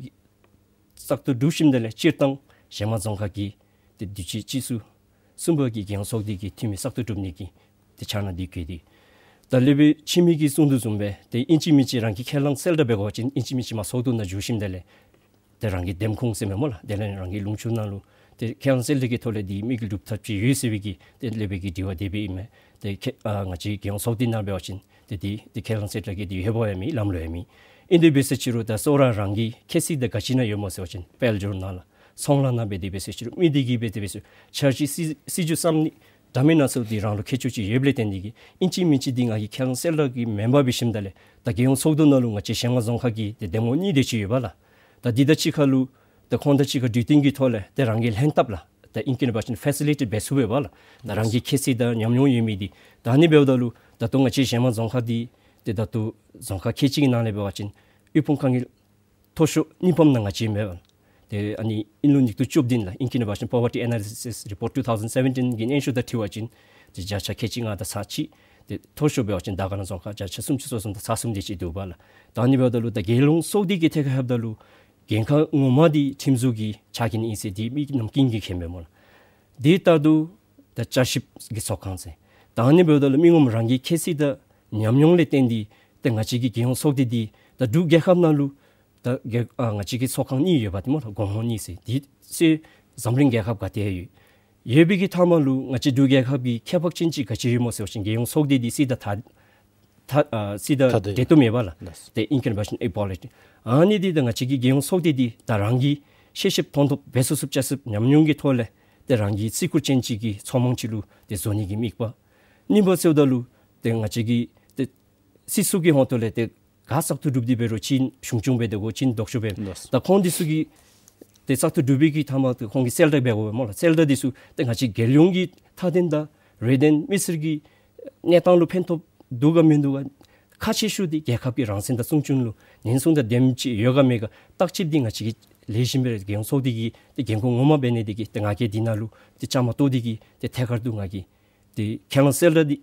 བཙག་འཐུ་གྲུབ་ཞིནམ་ད་ལས་སྤྱིར་བཏང་གཞལམ་བཟང་ཁ་གི་ཏེ་དུས་ཅི་སྤྱི་ཚོགས་གསུམ་པ་གི་རྒྱལ་ཡོངས་ཚོགས་སྡེ་གི་འཐུས་མི་བཙག་འཐུ་གྲུབ་ནི་གི་ཏེ་འཆར་སྣང་འདི་བཀོད་དེ། ད་ལས་སྦེ་ཕྱི་མི་གིས་གསུང་དོ་བཟུམ་སྦེ་ཏེ་ཨིན་ཅི་མིན་ཅི་རང་གིས་ཁས་བླངས་གསལ་བསྒྲགས་འབད་དགོ་པ་ཅིན་ཨིན་ཅི་མིན་ཅི་མར་ཚོགས་འདུ་ནང་འཛུལ་ཞིནམ་ད་ལས་ཏེ་རང་གི་འདེམས་ཁོངས་ཟེར་མི་སྨོ་ལགས། དེ་ལས་རང་གི་ལུང་ཕྱོགས་ནང་ལུ་ཏེ་ཁས་བླངས་གསལ་བསྒྲགས་ཀྱི་ཐོག་ལས་འདི་དམིགས་ཡུལ་སྒྲུབ་ཐབས་ཅིག་ཡོད་ཟེར་བའི་གི་ཏེ་ལས་སྦེ་གི་དྲི་བ་དེ་སྦེ་ཨིན་མས། ཏེ་ཁེ་ཨ་ང་བཅས་རྒྱལ་ཡོངས་ཚོགས་སྡེ་ནང་འབད་བ་ཅིན་ཏེ་འདི་ཏེ་ཁས་བླངས་གསལ་བསྒྲགས་ཀྱི་འདི་ཡོདཔ་ཡང་མེད། ལམ་ལུགས་ཡང་མེད། ཨིན་དེ་འབད་ཟེར་ཞུ་རུང་ད་གཙོ་བོ་ར་རང་གི་ཁྱད་གསོད་ད་ག་ཅི་ནང་ཡོད་སྨོ་ཟེར་བ་ཅིན་དཔལ་འབྱོར་ནང་ལགས། ཚོང་ལཱ་ནང་འབད་དེ་འབད་ཟེར་ཞུ་རུང་མི་སྡེ་གིས་འབད་དེ་འབད་ཟེར་འཆར་གཞི་སྲིད་སྲིད་བྱུས་བརྩམ་ནི་འདྲ་མིན་སྣ་ཚོགས་འདི་རང་ལུ་ཁྱད་ཆོས་ཅིག་ཡོདཔ་ལས་བརྟེན་ཏེ་གིས་ཨིན་ཅི་མིན་ཅི་འདི་ང་གིས་ཁས་བླངས་གསལ་བསྒྲགས་ཀྱི་མེན་པར་འབད་ཞིནམ་ད་ལས་ད་རྒྱལ་ཡོངས་ཚོགས་འདུ་ནང་ལུ་ང་བཅས་གཞལམ་བཟང་ཁ་གི་ཏེ་འདེམས་ངོ་གཉིས་དེ་ཅིག་ཡོད་པ་ལགས། ད་འདི་དང་གཅིག་ཁར་ལུ་ད་ཁོང་དང་གཅིག་ཁར་གྲོས་བསྟུན་གྱི་ཐོག་ལས་ཏེ་རང་གི་ལྷན་ཐབས་ལགས། ད་ཨིང་སྐད་ནང་འབད་བ་ཅིན་ཕེ་སི་ལི་ཊེཊ་འབད་ཚུགསཔ་འབད་བ་ལགས། ད་རང་གི་ཁྱད་གསོད་དང་ཉམས་མྱོང་ཡོད་མི་འདི་ད་ཨ་ནི་འབདཝ་ད་ལུ་ད་ལྟོ་ང་བཅས་གཞལམ་བཟང་ཁ་འདི་ཏེ་ད་ལྟོ་རྫོང་ཁག་ཁལ་གཅིག་གི་ནང་ལས་འབད་བ་ཅིན་དབུལ་ཕོངས་དཀའ་ངལ་མཐོ་ཤོས་གཉིས་པམ་ནང་ང་བཅས་ཨིན་པས། ཏེ་ཨ་ནི་ཨིན་ལུགས་ཉིས་སྟོང་བཅུ་བདུན་ལགས། ཨིང་སྐད་ནང་འབད་བ་ཅིན་Poverty Analysis Report two thousand seventeen གི་སྙན་ཞུ་དང་འཁྲིལ་བ་ཅིན་ཏེ་བརྒྱ་ཆ་ཁལ་གཅིག་ལྔ་དང་ཚག་གཅིག། ཏེ་མཐོ་ཤོས་འབད་བ་ཅིན་དར་དཀར་ན་རྫོང་ཁག་བརྒྱ་ཆ་སུམ་ཅུ་སོ་གསུམ་དང་ཚག་གསུམ་དེ་ཅིག་འདུག་པ་ལགས། ད་ཨ་ནི་འབདཝ་ད་ལུ་ད་རྒྱལ་ཡོངས་ཚོགས་སྡེ་གི་ཐད་ཁར་ལྷོདཔ་ད་ལུ་འགན་ཁག་ངོ་མ་འདི་ཁྲིམས་བཟོ་གི་ཕྱག་འགན་ཨིན་ཟེར་འདི་མི་ནམ་རྒྱུན་གྱི་མཁྱེན་པས་སྨོ་ལགས། དེ་ལྟར་དུ་ད་བསྐྱར་ཞིབ་ཀྱི་ཚོགས་ཁང་ཟེར། ད་ཨ་ནི་འབདཝ་ད་ལུ་མི་ངོམ་རང་གི་ཁྱད་གསོད་དང་ཉམས་མྱོང་ལས་བརྟེན་ཏེ་ཏེ་ང་བཅས་ཀྱི་རྒྱལ་ཡོངས་ཚོགས་སྡེ་འདི་ད་འབྲུག་རྒྱལ་ཁབ་ནང་ལུ་ད་རྒྱལ་ཨ་ང་བཅས་ཀྱི་ཚོགས་ཁང་གཉིས་ཡོདཔ་འདི་སྨོ་ལགས། སྒོ་མོ་གཉིས་ཟེར། དེ་ཚུ་འཛམ་གླིང་རྒྱལ་ཁབ་ག་ཏེ་ཡང་ཡོད། ཡོད་པའི་གི་མཐའ་མ་ལུ་ང་བཅས་འབྲུག་རྒྱལ་ཁབ་ཀྱི་ཁྱད་འཕགས་ཅན་ཅིག་ག་ཅི་ཡོད་སྨོ་ཟེར་བ་ཅིན་རྒྱལ་ཡོངས་ཚོགས་སྡེ་འདི་སྲིད་དང་ཐ་ཐ་ཨ་སྲིད་དང་ཐ་དད་འབྲེལ་གཏོགས་མེད་པ་ལགས། ལགས། ཏེ་ཨིང་སྐད་ནང་འབད་བ་ཅིན་ཨེ་པོ་ལི་ཊིཀ། ཨ་ནི་འདི་ད་ང་བཅས་ཀྱི་རྒྱལ་ཡོངས་ཚོགས་སྡེ་འདི་ད་རང་གིས་ཤེས་ཤེསཔ་མཐོང་ཐོབ་འབད་ཚུགས་ཚུགས་བྱ་ཚུགས་ཉམས་མྱོང་གི་ཐོག་ལས་ཏེ་རང་གི་བརྩི་བཀུར་ཅན་ཅིག་གི་ཚོགས་མང་ཅིག་ལུ་ཏེ་བཟོ་ནི་གི་དམིགས་པ། གཉིས་པ་ཟེརཝ་ད་ལུ་ཏེ་ང་བཅས་ཀྱི་ཏེ་སྲིད་ཚོགས་ཀྱི་ཧོང་ཏོ་ལས་ཏེ་ག་བཙག་འཐུ་གྲུབ་སྟེ་འབད་རུང་གཅིག་གཞུང་སྐྱོང་འབད་དེ་དགོ་གཅིག་ལྡོག་ཕྱོགས་འབད། ལགས། ད་ཁོང་འདི་ཚུ་གིས་ཏེ་བཙག་འཐུ་གྲུབ་པའི་གི་མཐའ་མ་ཏེ་ཁོང་གིས་གསལ་བསྒྲགས་འབད་དགོ་པས་སྨོ་ལགས། གསལ་བསྒྲགས་འདི་ཚུ་ཏེ་ང་བཅས་རྒྱལ་ཡོངས་ཀྱི་མཐའ་དོན་དང་རེ་འདུན་མི་སེར་གྱི་གནས་སྟངས་ལུ་ཕན་ཐོགས་འདུག་ག་མིན་འདུག་ག། ཁག་ཆེ་ཤོས་འདི་རྒྱལ་ཁབ་ཀྱི་རང་བཙན་དང་སྲུང་སྐྱོབ་ལུ་ཉེན་སྲུང་དང་དེམ་ཅིག་ཡོད་ག་མེད་ག་བརྟག་དཔྱད་འདི་ང་བཅས་ཀྱིས་ལེགས་ཤོམ་སྦེ་རྒྱལ་ཡོངས་ཚོགས་སྡེ་གི་ཏེ་འགན་ཁུར་ངོ་མ་འབད་ནི་དེ་གིས་ཏེ་ང་གིས་འདི་ནང་ལུ་ཏེ་བཅའ་མར་གཏོགས་ཏེ་གིས་ཏེ་ཐད་ཀར་དུ་ང་གིས་ཏེ་ཁས་བླངས་གསལ་བསྒྲགས་འདི་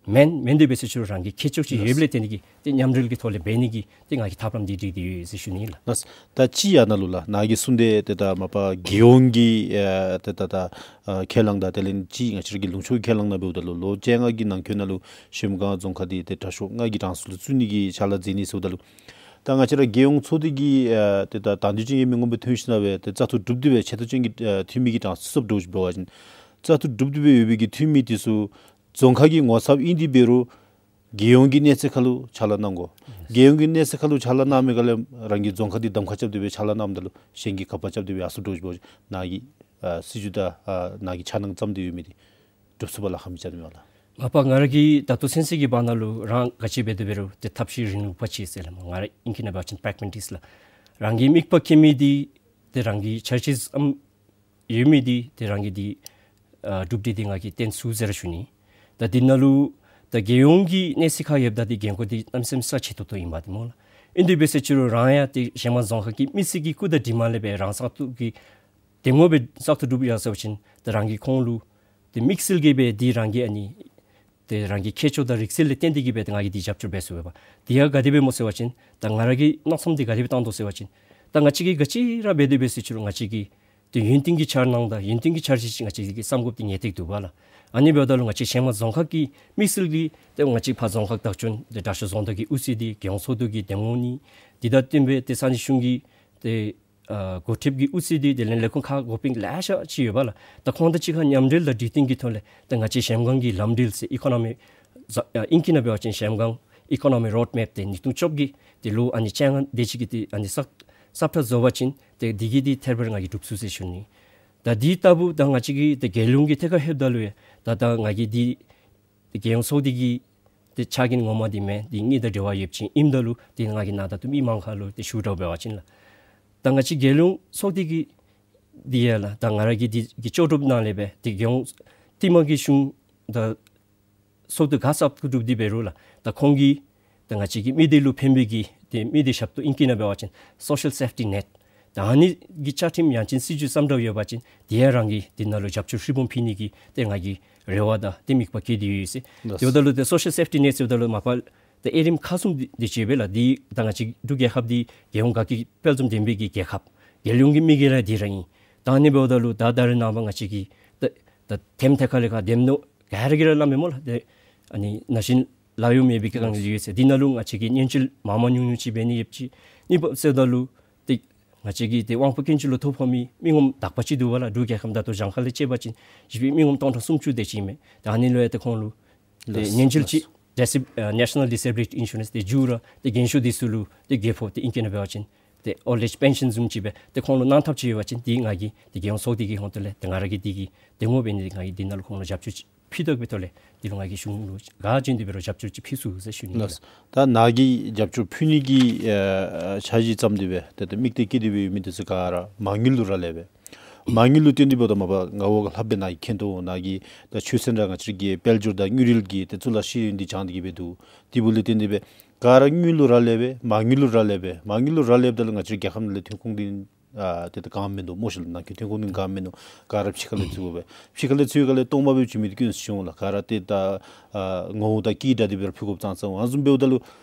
མེན་མེན་དེ་འབད་ཟེར་ཞུ་རུང་རང་གི་ཁྱད་ཆོས་ཅིག་ཡོདཔ་ལས་བརྟེན་ཏེ་གིས་ཏེ་མཉམ་འབྲེལ་གྱི་ཐོག་ལས་འབད་ནི་གི་ཏེ་ང་གིས་ཐབས་ལམ་འདི་སྒྲིག་སྟེ་ཡོད་ཟེར་ཞུ་ནི་ལགས། ལགས། ད་ཅི་ཡང་ནཱ་ལུ་ལགས་ནཱ་གིས་གསུངས་ཏེ་ཏེ་ད་མ་པ་རྒྱལ་ཡོངས་ཀྱི་ཨེ་ཏེ་ད་ད་ཨ་ཁས་བླངས་དང་དེ་ལས་ཅིག་ང་བཅས་ར་གི་ལུང་ཕྱོགས་ཀྱི་ཁས་བླངས་ནང་འབདཝ་ད་ལུ་ལོ་བཅོ་ལྔ་གི་ནང་འཁོད་ནང་ལུ་གཞལམ་སྒང་རྫོང་ཁག་འདི་ཏེ་དྲག་ཤོས་ལྔ་གི་གྲངས་སུ་ལུ་བཙུགས་ནི་གི་ཕྱག་ལཱ་མཛད་ནི་ཟེརཝ་ད་ལུ་ད་ང་བཅས་ར་རྒྱལ་ཡོངས་ཚོགས་སྡེ་གི་ཨེ་ཏེ་ད་དང་འདོད་ཅན་གྱི་མི་ངོམ་སྦེ་ཐོན་ཞིནམ་ལས་ཏེ་བཙག་འཐུ་གྲུབ་སྟེ་སྦེ་ཆེ་བསྟོད་ཅན་གྱི་ཨེ་འཐུས་མི་གི་གྲངས་སུ་ཚུདཔ་འདྲཝ་ཅིག་འབད་བ་ཅིན་བཙག་འཐུ་གྲུབ་སྟེ་སྦེ་ཡོད་པའི་གི་འཐུས་མི་འདི་ཚུ་རྫོང་ཁག་གི་ངོ་ཚབ་ཨིན་ཏེ་འབད་རུང་རྒྱལ་ཡོངས་ཀྱི་གནས་ཚད་ཁར་ལུ་ཕྱག་ལཱ་གནང་དགོ། རྒྱལ་ཡོངས་ཀྱི་གནས་ཚད་ཁར་ལུ་ཕྱག་ལཱ་གནང་མི་ག་ལས་རང་གི་རྫོང་ཁག་འདི་གདམ་ཁ་རྐྱབ་སྟེ་སྦེ་ཕྱག་ལཱ་གནངམ་ད་ལུ་གཞན་གྱིས་ག་པར་རྐྱབ་སྟེ་སྦེ་ཡར་སོང་འདྲཝ་ཅིག་འབད་བ་ཅིན་ནཱ་གི་ཨ་སྲིད་བྱུས་དང་ཨ་ནཱ་གི་འཆར་སྣང་བརྩམས་ཏེ་ཡོད་མི་འདི་འགྲུབ་ཚུགས་པར་ལཱ་ཁག་མི་འཆར་ནི་མས་ལགས། མ་པ་ང་ར་གིས་ད་ལྟོ་ཚུན་ཚོད་ཀྱི་བར་ན་ལུ་རང་ག་ཅི་འབད་དེ་འབད་རུང་ཏེ་ཐབས་ཤེས་རིང་ལུགས་པ་ཅིག་ཟེར་ལགས། ང་ར་ཨིང་སྐད་ནང་འབད་བ་ཅིན་པྲེག་མེ་ཊིསཊ་ལགས། རང་གི་དམིགས་པ་བསྐྱེད་མི་འདི་ཏེ་རང་གིས་འཆར་གཞི་བརྩམས་ཡོད་མི་འདི་ཏེ་རང་གིས་འདི་ཨ་གྲུབ་སྟེ་འདི་ང་གིས་སྟོན་ཚུགས་ཟེར་ར་ཞུ་ནི། ད་འདི་ནང་ལུ་ད་རྒྱལ་ཡོངས་ཀྱི་གནས་ཚད་ཁར་ཡོདཔ་ད་འདི་འགན་ཁུར་འདི་གནམ་མེད་ས་མེད་ཆེ་ཏོག་ཏོ་ཨིན་པས་འདི་སྨོ་ལགས། ཨིན་དེ་འབད་ཟེར་ཞུ་རུང་རང་ཡང་ཏེ་གཞལམ་རྫོང་ཁག་གི་མི་སེར་གྱི་སྐུ་དང་གྲིབ་མ་ལས་སྦེ་རང་བཙག་འཐུ་གི་འདེམས་ངོ་སྦེ་བཙག་འཐུ་གྲུབ་ཡར་སོང་པ་ཅིན་ཏེ་རང་གིས་ཁོང་ལུ་ཏེ་དམིགས་བསལ་གྱི་སྦེ་འདི་རང་གི་ཨ་ནི་ཏེ་རང་གི་ཁྱད་ཆོས་དང་རིག་རྩལ་ལས་བརྟེན་ཏེ་གིས་སྦེ་ཏེ་ང་གིས་འདི་རྒྱབ་སྐྱོར་འབད་ཚུགས་པས། དེ་ཡང་ག་དེ་སྦེ་སྨོ་ཟེར་བ་ཅིན་ད་ང་ར་གིས་མནོ་བསམ་འདི་ག་དེ་སྦེ་བཏང་དོ་ཟེར་བ་ཅིན་ད་ང་བཅས་ཀྱིས་ག་ཅི་ར་འབད་དེ་འབད་ཟེར་ཞུ་རུང་ང་བཅས་ཀྱིས་ཏེ་ཡུན་བརྟན་གྱི་འཆར་སྣང་དང་ཡུན་བརྟན་གྱི་འཆར་གཞི་ཅིག་ང་བཅས་ཀྱིས་བརྩམ་དགོཔ་འདི་ངེས་ཏིག་འདུག་པ་ལགས། ཨ་ནི་འབདཝ་ད་ལུ་ང་བཅས་གཞལམ་རྫོང་ཁག་གི་དམིགས་བསལ་གྱི་ཏེ་ང་བཅས་ཕར་རྫོང་ཁག་བདག་སྐྱོང་ཏེ་དྲག་ཤོས་རྫོང་བདག་གི་དབུ་རྩེ་འདི་རྒྱལ་ཡོངས་ཚོགས་འདུ་གི་འདེམས་ངོ་ནི། འདི་དང་བསྟུན་སྦེ་ཏེ་ས་གནས་གཞུང་གི་ཏེ་ཨ་འགོ་ཁྲིདཔ་གི་དབུ་རྩེ་འདི་དེ་ལས་ལས་ཁུངས་ཁག་འགོ་དཔོན་ལེ་ཤ་ཅིག་ཡོད་པ་ལགས། ད་ཁོང་དང་གཅིག་ཁར་མཉམ་འབྲེལ་དང་གྲོས་བསྟུན་གྱི་ཐོག་ལས་ད་ང་བཅས་གཞལམ་སྒང་གི་ལམ་འགྲུལ་ཟེར་ཨི་ཀོ་ནོ་མི་ཨ་ཨིང་སྐད་ནང་འབད་བ་ཅིན་གཞལམ་སྒང་ཨི་ཀོ་ནོ་མི་རོཌ་མེཔ་འདི་ཉིས་སྟོང་བཅོ་བརྒྱད་འདི་ལུ་ཨ་ནི་བཅོ་ལྔ་དེ་ཅིག་གི་ཏེ་ཨ་ནི་ས་ས་ཁྲ་བཟོ་བ་ཅིན་ཏེ་འདི་གིས་འདི་ཐད་རི་བ་རི་ང་གིས་འགྲུབ་ཚུགས་ཟེར་ཞུ་ནི། ད་འདི་ལྟ་བུ་ད་ང་བཅས་ཀྱི་ཏེ་རྒྱལ་ཡོངས་ཀྱི་ཐད་ཁར་ལྷོདཔ་ད་ལུ་ཡང་ད་ད་ང་གིས་འདི་ཏེ་རྒྱལ་ཡོངས་ཚོགས་སྡེ་གི་ཏེ་ཕྱག་འགན་ངོ་མ་འདི་མེན། འདི་དངུལ་དང་འབྲེལ་བ་ཡོདཔ་ཅིག་ཨིནམ་ད་ལུ་ཏེ་ང་གིས་ནཱ་ད་ལྟོ་མི་མང་ཁར་ལུ་ཏེ་ཞུ་དོ་འབད་བ་ཅིན་ལགས། ད་ང་བཅས་རྒྱལ་ཡོངས་ཚོགས་སྡེ་གི་འདི་ཡང་ལགས་ད་ང་ར་གི་འདི་གི་ལྕོགས་གྲུབ་ནང་ལས་སྦེ་ཏེ་རྒྱལ་ཡོངས་འཐུས་མི་གི་གཞུང་དང་ ཚོགས་འདུ་ག་ས་གུ་གྲུབ་སྟེ་འབད་རུང་ལགས། ད་ཁོང་གིས་ད་ང་བཅས་ཀྱི་མི་སྡེ་ལུ་ཕན་པའི་གི་ཏེ་མི་སྡེ་ཞབས་ཏོག་ཨིང་སྐད་ནང་འབད་བ་ཅིན་སོ་ཤལ་སེཕ་ཊི་ནེཊ། ད་ཨ་ནི་གི་བཅའ་ཁྲིམས་ཡང་ཅིན་སྲིད་བྱུས་བརྩམ་དྲངས་ཡོད་པ་ཅིན་དེ་ཡང་རང་གིས་དེ་ནང་ལུ་རྒྱབ་སྐྱོར་ཧྲིལ་བུམ་ཕུལ་ནི་གི་ཏེ་ང་གིས་རེ་བ་དང་ཏེ་དམིགས་པ་བསྐྱེད་དེ་ཡོད་ཟེར། ལགས། དེ་འབདཝ་ད་ལུ་ཏེ་སོ་ཤལ་སེཕ་ཊི་ནེཊ་ཟེརཝ་ད་ལུ་མ་པ་ཏེ་དབྱེ་རིམ་ཁག་གསུམ་དེ་ཅིག་ཡོད་པས་ལགས། འདི་ད་ང་བཅས་འབྲུག་རྒྱལ་ཁབ་འདི་རྒྱལ་ཡོངས་དགའ་སྐྱིད་དཔལ་འཛོམས་ལྡན་པའི་གི་རྒྱལ་ཁབ། རྒྱལ་ཡོངས་ཀྱི་མི་སྒེར་ར་འདི་ར་ཨིན། ད་ཨ་ནི་འབདཝ་ད་ལུ་ད་ད་རེས་ནངས་པ་ང་བཅས་ཀྱིས་ད་ད་ཐེམ་ཐེ་ཁ་ལས་ཁར་འདེམས་ནོ་ག་ར་གིས་ར་སླབ་མས་སྨོ་ལགས། ཏེ་ཨ་ནི་ན་གཞོན་ལཱ་གཡོག་མེད་པའི་གི་དབང་ཡོད་ཟེར། འདི་ནང་ལུ་ང་བཅས་ཀྱིས་སྙན་ཞུ་མང་མང་ཉུང་ཉུང་ཅིག་འབད་ནི་ཡོདཔ་ཅིག། གཉིས་པ་ཟེརཝ་ད་ལུ་ཏེ་ང་བཅས་ཀྱི་ཏེ་དབང་པོ་སྐྱོན་ཅན་ལུ་ཐོ་ཕོག་མི་མི་ངོམ་དག་པ་ཅིག་འདུག་པ་ལགས། འབྲུག་རྒྱལ་ཁབ་ད་ལྟོ་གྱངས་ཁ་ལས་བཅད་པ་ཅིན་ཞིབ་མི་ངོམ་སྟོང་ཕྲག་སུམ་ཅུ་དེ་ཅིག་ཨིན་མས། ད་ཨ་ནི་ལུ་ཡང་ཏེ་ཁོང་ལུ་ཏེ་ལགས། སྙན་ཞུ་ཅིག་ལགས། ཌིས་ཨ་National Disability Insurance དེ་མཇུག་ར་ཏེ་རྒན་ཤོས་འདི་ཚུ་ལུ་ཏེ་རྒས་ཕོ་ཏེ་ཨིང་སྐད་ནང་འབད་བ་ཅིན་ཏེ་ཨོལ་ཨེཇ་པེན་ཤཱན་བཟུམ་ཅིག་སྦེ་ཏེ་ཁོང་ལུ་གནང་ཐབས་ཅིག་ཡོད་པ་ཅིན་འདི་ང་གིས་ཏེ་རྒྱལ་ཡོངས་ཚོགས་སྡེ་གི་ཧོང་ཏོ་ལས་ཏེ་ང་ར་གིས་འདི་གི་ཏེ་ངོ་སྤྲོད་ནི་འདི་ང་གིས་འདི་ནང་ལུ་ཁོང་ལུ་རྒྱབ་སྐྱོར་ཅིག་ཕུལ་དོ་བའི་ཐོག་ལས་འདི་ལུ་ང་གིས་གཞུང་ལུ་ག་བྱིན་ཏེ་འབད་རུང་རྒྱབ་སྐྱོར་ཅིག་ཕུལ་ཚུགས་ཟེར་ཞུ་ནི་ཨིན་ལགས། ལགས། ད་ནཱ་གིས་རྒྱབ་སྐྱོར་ཕུལ་ནི་གི་ཨ་འཆར་གཞི་བརྩམས་ཏེ་སྦེ་ཏེ་ཏེ་དམིགས་གཏད་བསྐྱེད་དེ་སྦེ་ཡོད་མི་འདི་ཚུ་ག་ར་མ་དངུལ་ལུ་རག་ལས་པས། མ་དངུལ་ལུ་བརྟེན་ཏེ་འབདཝ་ད་མ་པ་ང་བཅས་ལྷག་པའི་ནཱ་གིས་མཁྱེན་དོ། ནཱ་གི་ད་ཆོས་ཚན་ར་ང་བཅས་ཀྱི་དཔལ་འབྱོར་དང་དངུལ་རིག་གི་ཏེ་གཙུག་ལག་ཤེས་ཡོན་འདི་སྦྱངས་ཏེ་གི་སྦེ་འདུག། དེ་འབདཝ་ལས་བརྟེན་ཏེ་སྦེ་ག་ར་དངུལ་ལུ་རག་ལས་པས། མ་དངུལ་ལུ་རག་ལས་པས། མ་དངུལ་ལུ་རག་ལསཔ་ད་ལུ་ང་བཅས་རྒྱལ་ཁབ་ནང་ལས་ཐོན་ཁུངས་འདི་ཨ་ཏེ་ད་ག་མེན་ནུག་སྨོ་ཤིག་ལགས། ནང་འཁོད་ཐོན་ཁུངས་འདི་ག་མེན་ནུག། ག་ར་ཕྱི་ཁ་ལས་བཙུགས་པས། ཕྱི་ཁ་ལས་བཙུགས་ཁ་ལས་སྟོངམ་སྦེ་བྱིན་མི་འདི་ཀུན་སོང་ལགས། ག་ར་ཏེ་ད་ཨ་ངོ་བོ་དང་སྐྱིད་དྲགས་ཏེ་སྦེ་ར་ཕུལ་དགོཔ་ཙང་ཙང་ཨ་ནི་བཟུམ་འབདཝ་ད་ལུ་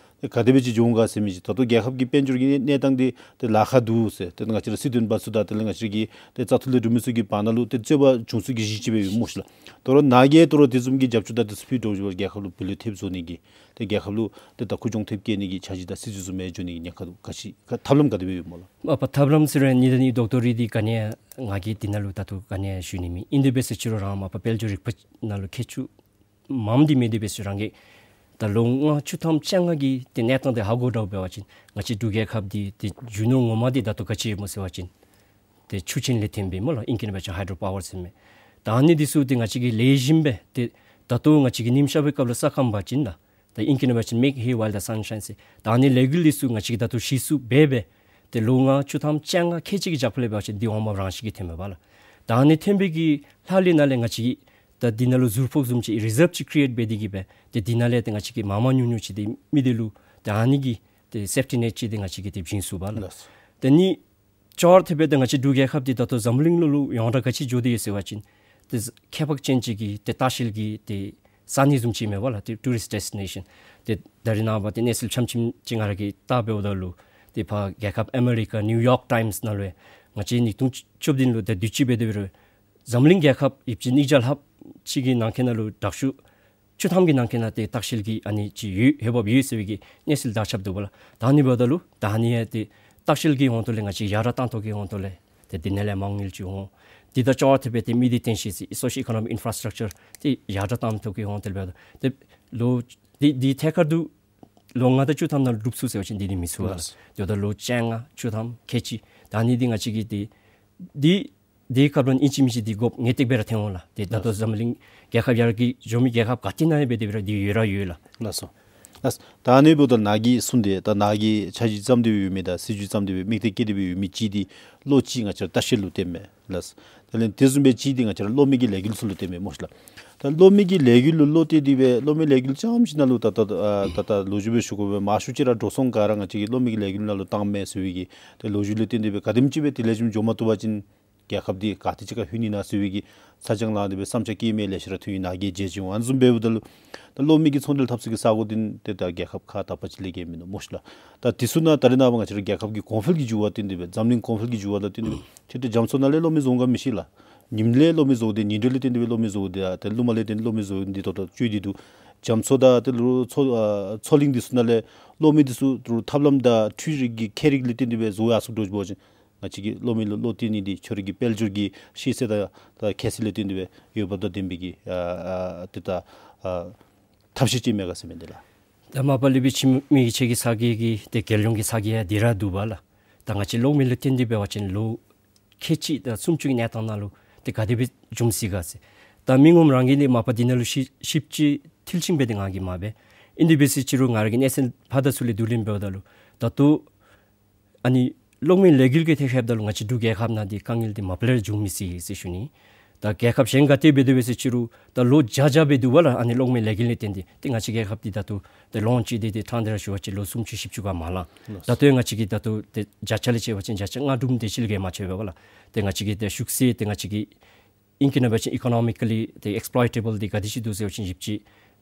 ག་དེ་སྦེ་ཅིག་འགྱོ་འོང་ག་ཟེར་མི་ཅིག། ད་ལྟོ་རྒྱལ་ཁབ་ཀྱི་དཔལ་འབྱོར་གྱི་གནས་སྟངས་འདི་ཏེ་ལཱ་ཁག་འདུག་ཟེར། ཏེ་ང་བཅས་ར་སྲིད་དོན་པ་ཚུ་དང་དེ་ལས་ང་བཅས་ཀྱི་ཏེ་བཙག་འཐུ་ལས་གྲུབ་མི་ཚུ་གི་བར་ན་ལུ་ཏེ་རྩོད་པ་བྱུང་ས་གི་གཞི་ཅིག་སྦེ་ཡོད་སྨོ་ཤིག་ལགས། དོ་རུང་ནཱ་གིས་དོ་རུང་དེ་བཟུམ་གྱི་རྒྱབ་སྐྱོར་དང་དེ་ཚུ་ཕུལ་འགྱོ་བ་ཅིན་རྒྱལ་ཁབ་ལུ་བུ་ལོན་ཐེབས་བཟོ་ནི་གི་ཏེ་རྒྱལ་ཁབ་ལུ་ཏེ་ད་ཁུངས་སྐྱོང་ཐེབས་བསྐྱེད་ནི་གི་འཆར་གཞི་དང་སྲིད་བྱུས་བཟུམ་སྦེ་འགྱོ་ནི་གི་ཉེན་ཁ་འདུག། ག་ཅི་ག་ཐབས་ལམ་ག་དེ་སྦེ་ཡོད་སྨོ་ལགས། མ་པ་ཐབས་ལམ་ཟེར་བའི་ནི་ད་ནི་རྡོག་རྡོག་རེ་འདི་ག་ནི་ཡང་ང་གིས་འདི་ནང་ལུ་ད་ལྟོ་ག་ནི་ཡང་ཞུ་ནི་མེད། ཨིན་དེ་སྦེ་ཟེར་ཅི་རུང་ར་མ་པ་དཔལ་འབྱོར་རིག་པ་ནང་ལུ་མཁས་མཆོག་མངམ་འདི་མེད། དེ་སྦེ་ཟེར་རང་གིས་ད་ལོ་ལྔ་བཅུ་ཐམ་བཅོ་ལྔ་གི་ཏེ་གནས་སྟངས་འདི་ཧ་གོ་དྲགས་འབད་བ་ཅིན་ང་བཅས་འབྲུག་རྒྱལ་ཁབ་འདི་ཏེ་རྒྱུ་ནོར་ངོ་མ་འདི་ད་ལྟོ་ག་ཅི་ཡོདཔ་སྨོ་ཟེར་བ་ཅིན་ཏེ་ཆུ་ཆེན་ལས་ཐོན་པའི་སྨོ་ལགས། ཨིང་སྐད་ནང་འབད་བ་ཅིན་ཧའི་ཌྲོ་པ་ཝར་ཟེར་མི། ད་ཨ་ནི་འདི་ཚུ་ཏེ་ང་བཅས་ཀྱིས་ལེགས་ཤོམ་སྦེ་ཏེ་ད་ལྟོ་ང་བཅས་ཀྱིས་ཉིམ་ཤར་བའི་སྐབས་ལུ་ས་ཁམས་འབད་བ་ཅིན་ལགས། ད་ཨིང་སྐད་ནང་འབད་བ་ཅིན་make hay while the sun shines ཟེར། ད་ཨ་ནི་ལས་འགུལ་འདི་ཚུ་ང་བཅས་ཀྱིས་ད་ལྟོ་ཤེས་ཚུགསཔ་འབད་སྦེ་ཏེ་ལོ་ལྔ་བཅུ་ཐམ་བཅོ་ལྔ་ཁལ་གཅིག་གི་རྒྱབ་ཁ་ལས་འབད་བ་ཅིན་འདི་འོངམ་རང་བཞིན་གྱིས་ཐོནམ་མས་པ་ལགས། ད་ཨ་ནི་ཐོན་པའི་གི་ལྷག་ལུས་ནང་ལས་ང་བཅས་ཀྱིས་ད་འདི་ནང་ལུ་ཟུར་ཕོག་བཟུམ་ཅིག་རི་ཟརབ་ཅིག་ཀྲི་ཨེཊ་འབད་དེ་གི་སྦེ་ཏེ་འདི་ནང་ལས་ཏེ་ང་བཅས་ཀྱིས་མང་མང་ཉུང་ཉུང་ཅིག་ཏེ་མི་སྡེ་ལུ་ཏེ་ཨ་ནི་གི་ཏེ་སེཕ་ཊི་ནེཊ་ཅིག་ཏེ་ང་བཅས་ཀྱིས་ཏེ་བྱིན་ཚུགས་པ་ལགས། ལགས། ཏེ་ནི་ཅོག་ར་འཐདཔ་སྦེ་ཏེ་ང་བཅས་འབྲུག་རྒྱལ་ཁབ་འདི་ད་ལྟོ་འཛམ་གླིང་ནང་ལུ་ཡོངས་གྲགས་ག་ཅི་འགྱོ་དོ་ཡོད་ཟེར་བ་ཅིན་ཏེ་ཁྱད་འཕགས་ཅན་ཅིག་གི་ཏེ་ལྟ་བཤལ་གྱི་ཏེ་ས་གནས་བཟུམ་ཅིག་མས་པ་ལགས། ཏེ་ཊུ་རིསཊ་ཌེསི་ཊི་ནེ་ཤཱན། ཏེ་ད་རེས་ནངས་པ་ཏེ་གནས་ཚུལ་ཆམ་ཆིམ་ཅིག་ང་ར་གིས་བལྟ་འབདཝ་ད་ལུ་ཏེ་ཕར་རྒྱལ་ཁབ་ཨ་མི་རི་ཀ་ནིའུ་ཡོརཀ་ཊའིམསི་ནང་ལུ་ཡང་ང་བཅས་ཉིས་སྟོང་བཅུ་བདུན་ལུ་ད་དུས་ཅི་འབད་དེ་འབད་རུང་འཛམ་གླིང་རྒྱལ་ཁབ་ཡོདཔ་ཅིག་ཉིས་བརྒྱ་ལྷགཔ་ཅིག་གི་ནང་འཁོད་ནང་ལུ་དྲག་ཤོས་བཅུ་ཐམ་གྱི་ནང་འཁོད་ནང་ཏེ་ལྟ་བཤལ་གྱི་ཨ་ནི་ཅིག་ཡོད་འོས་འབབ་ཡོད་ཟེར་བའི་གི་གནས་ཚུལ་དར་ཁྱབ་འདུག་པ་ལགས། ད་ཨ་ནི་འབདཝ་ད་ལུ་ད་ཨ་ནི་ཡང་ཏེ་ལྟ་བཤལ་གྱི་ཧོང་ཏོ་ལས་ང་བཅས་ཡར་དྲག་གཏང་ཐོག་གི་ཧོང་ཏོ་ལས་ཏེ་འདི་ནང་ལས་མ་དངུལ་ཅིག་འོང་། འདི་དང་ཅོག་ར་འཐདཔ་སྦེ་ཏེ་མི་སྡེ་རྟེན་གཞི་ཟེར་སོ་ཤོ་ཨི་ཀོ་ནོ་མིག་ཨིན་ཕ་ར་སི་ཊག་ཅར་འདི་ཡར་དྲག་གཏང་ཐོག་གི་ཧོང་ཏོ་ལས་འབདཝ་ད་ཏེ་ལོ་འདི་འདི་ཐད་ཀར་དུ་ལོ་ལྔ་དང་བཅུ་ཐམ་ནང་ལུ་གྲུབ་ཚུགས་ཟེར་བ་ཅིན་འདི་ནི་མི་ཚུགས་པ་ལགས། ལགས། དེ་འབདཝ་ད་ལུ་བཅོ་ལྔ་བཅུ་ཐམ་ཁལ་གཅིག། ད་ཨ་ནི་འདི་ང་བཅས་ཀྱིས་ཏེ་འདི་འདི་སྐབས་ལུ་ཨིན་ཅི་མིན་ཅི་འདི་དགོཔ་ངེས་ཏིག་སྦེ་ར་ཐོན་འོང་ལགས། ཏེ་ད་ལྟོ་ལགས། འཛམ་གླིང་རྒྱལ་ཁབ་ཡར་རྒྱས་འགྱོ་མི་རྒྱལ་ཁབ་ག་ཏེ་ནང་ཡང་འབད་དེ་འབད་རུང་འདི་ཡོད་ར་ཡོད་ལགས། ལགས་སོ། ལགས། ད་ཨ་ནི་འབདཝ་ད་ནཱ་གིས་གསུངས་ཏེ་ད་ནཱ་གིས་འཆར་གཞི་བརྩམས་ཏེ་ཡོད་མི་དང་སྲིད་བྱུས་བརྩམས་ཏེ་ཡོད་མི་དམིགས་གཏད་བསྐྱེད་དེ་ཡོད་མི་ཅིག་འདི་ལོ་གཅིག་ང་བཅས་ར་ལྟ་བཤལ་ལུ་བཏོན་མས་ལགས། དེ་ལས་དེ་བཟུམ་སྦེ་གཅིག་འདི་ང་བཅས་ར་གློག་མེ་གི་ལས་འགུལ་ཚུ་ལུ་བཏོན་མས་སྨོ་ཤིག་ལགས། ད་གློག་མེ་གི་ལས་འགུལ་ལུ་བློ་གཏད་དེ་སྦེ་གློག་མེ་ལས་འགུལ་རྐྱངམ་ཅིག་ནང་ལུ་ད་ད་ཨ་ད་ད་ལོ་རྒྱུས་སྦེ་ཞུ་དགོ་པས། མང་ཤོས་ཅིག་ར་འགྲོ་སོང་ག་ར་ང་བཅས་ཀྱི་གློག་མེ་གི་ལས་འགུལ་ནང་ལུ་བཏངམ་མས་ཟེར་བའི་གི་ཏེ་ལོ་རྒྱུས་ལུ་བརྟེན་ཏེ་སྦེ་ག་དེམ་ཅིག་སྦེ་དེ་ལས་ཅིག་འགྱོ་མ་བཏུབ་པ་ཅིན་རྒྱལ་ཁབ་འདི་ག་ཏེ་ཅིག་ཁར་ལྷོད་ནི་ན་ཟེར་བའི་གི་ཚ་གྱང་ལངས་ཏེ་སྦེ་བསམ་འཆར་བསྐྱེད་མི་ལེ་ཤ་ར་ཐོན་ཡི། ནཱ་གིས་མཇལ་ཅི་འོང་། ཨ་ནི་བཟུམ་འབདཝ་ད་ལུ་ད་གློག་མེ་གི་ཚོང་འབྲེལ་འཐབ་ས་གི་ས་གོ་འདི་ཏེ་ད་རྒྱལ་ཁབ་ཁག་དག་པ་ཅིག་ལས་བརྒལ་མིན་ནུག་སྨོ་ཤིག་ལགས། ད་དེ་ཚུ་ནང་ད་རེས་ནངས་པ་ང་བཅས་ར་རྒྱལ་ཁབ་ཀྱི་གོང་འཕེལ་གྱི་འགྱུར་བ་བརྟེན་ཏེ་སྦེ་འཛམ་གླིང་གོང་འཕེལ་གྱི་འགྱུར་བ་ལུ་བརྟེན་ཏེ་སྦེ་ཏེ་ཏེ་རྒྱ་མཚོ་ནང་ལས་གློག་མེ་བཟོ་འོང་ག་མི་ཤེས་ལགས། ཉིམ་ལས་གློག་མེ་བཟོ་སྟེ་ཉིན་དྲོད་ལུ་བརྟེན་ཏེ་སྦེ་གློག་མེ་བཟོ་སྟེ་ཏེ་རླུང་མ་ལས་བརྟེན་གློག་མེ་བཟོ་སྟེ་ད་ལྟོ་སྤྱོད་དེ་འདུག། རྒྱ་མཚོ་དང་ཏེ་ལུ་མཚོ་ཨ་མཚོ་གླིང་འདི་ཚུ་ནང་ལས་གློག་མེ་འདི་ཚུ་ཏེ་ཐབས་ལམ་དང་འཕྲུལ་རིག་གི་མཁས་རིག་ལུ་བརྟེན་ཏེ་སྦེ་བཟོ་ཡར་སོང་འགྱོ་བ་ཅིན་ང་བཅས་ཀྱིས་གློག་མེ་ལུ་བློ་གཏད་ནི་འདི་ཁྱོད་ར་གི་དཔལ་འབྱོར་གྱི་ཤེས་ཚད་དང་ད་ཁྱད་ཚད་ལུ་བརྟེན་ཏེ་སྦེ་འོས་འབབ་དང་ལྡན་པའི་གི་ཨ་ཨ་ཏེ་ད་ཨ་ཐབས་ཤེས་ཅིག་མེད་ག་ཟེར་མི་འདི་ལགས། ད་མ་པ་ལས་འབད་ཕྱི་མི་གི་ཆེད་ཀྱི་ས་གི་གི་ཏེ་རྒྱལ་ཡོངས་ཀྱི་ས་གི་ཡང་འདི་ར་འདུག་པ་ལགས། ད་ང་བཅས་གློག་མེ་ལུ་བརྟེན་ཏེ་འབད་བ་ཅིན་ལོ་ཁལ་གཅིག་དང་སུམ་ཅུ་གི་གནས་སྟངས་ནང་ལུ་ཏེ་ག་དེ་སྦེ་འབྱུང་སྲིད་ག་ཟེར། ད་མི་ངོམ་རང་གིས་ནི་མ་པ་འདི་ནང་ལུ་ཞིབ་ཞིབ་ཅིག་མཐིལ་ཕྱིན་འབད་དེ་ང་གིས་མ་འབད། ཨིན་དེ་འབད་ཟེར་ཅི་རུང་ང་ར་གི་གནས་ཚུལ་ཕར་དང་ཚུར་ལས་བསྡུ་ལེན་འབདཝ་ད་ལུ་ད་ལྟོ་ཨ་ནི་གློག་མེ་ལས་འགུལ་གྱི་ཐད་ཁར་འབདཝ་ད་ལུ་ང་བཅས་འབྲུག་རྒྱལ་ཁབ་ནང་འདི་དཀའ་ངལ་འདི་མ་པ་ལས་ར་འབྱུང་མི་སྲིད་ཟེར་ཞུ་ནི། ད་ ད་རྒྱལ་ཁབ་གཞན་ག་ཏེ་འབད་དེ་འབད་ཟེར་ཅི་རུང་ད་ལོ་བརྒྱ་བརྒྱ་འབད་དོ་བ་ལགས། ཨ་ནི་གློག་མེ་ལས་འགུལ་ལས་བརྟེན་ཏེ་ཏེ་ང་བཅས་རྒྱལ་ཁབ་འདི་ད་ལྟོ་ཏེ་ལོངས་སྤྱོད་དེ་ཏེ་ཕྲང་སྟེ་ར་ཞུ་བ་ཅིན་ལོ་སུམ་ཅུ་བཞི་བཅུ་ག་མ་ལང་། ལགས། ད་ལྟོ་ཡང་ང་བཅས་ཀྱིས་ད་ལྟོ་ཏེ་བརྒྱ་ཆ་ལས་ཕྱེ་བ་ཅིན་བརྒྱ་ཆ་ལྔ་དྲུག་དེ་ཅིག་ལས་བརྒལ་མ་ཕྱེད་པས་ལགས། ཏེ་ང་བཅས་ཀྱི་ཏེ་ཤུགས་ཚད་ཏེ་ང་བཅས་ཀྱི་ཨིང་སྐད་ནང་འབད་བ་ཅིན་ཨི་ཀོ་ནོ་མི་ཀ་ལི་ཏེ་ཨེགསི་པོ་ལོའི་ཊེ་བཱལ་འདི་ག་དེ་ཅིག་འདུག་ཟེར་བ་ཅིན་བཞི་བཅུ་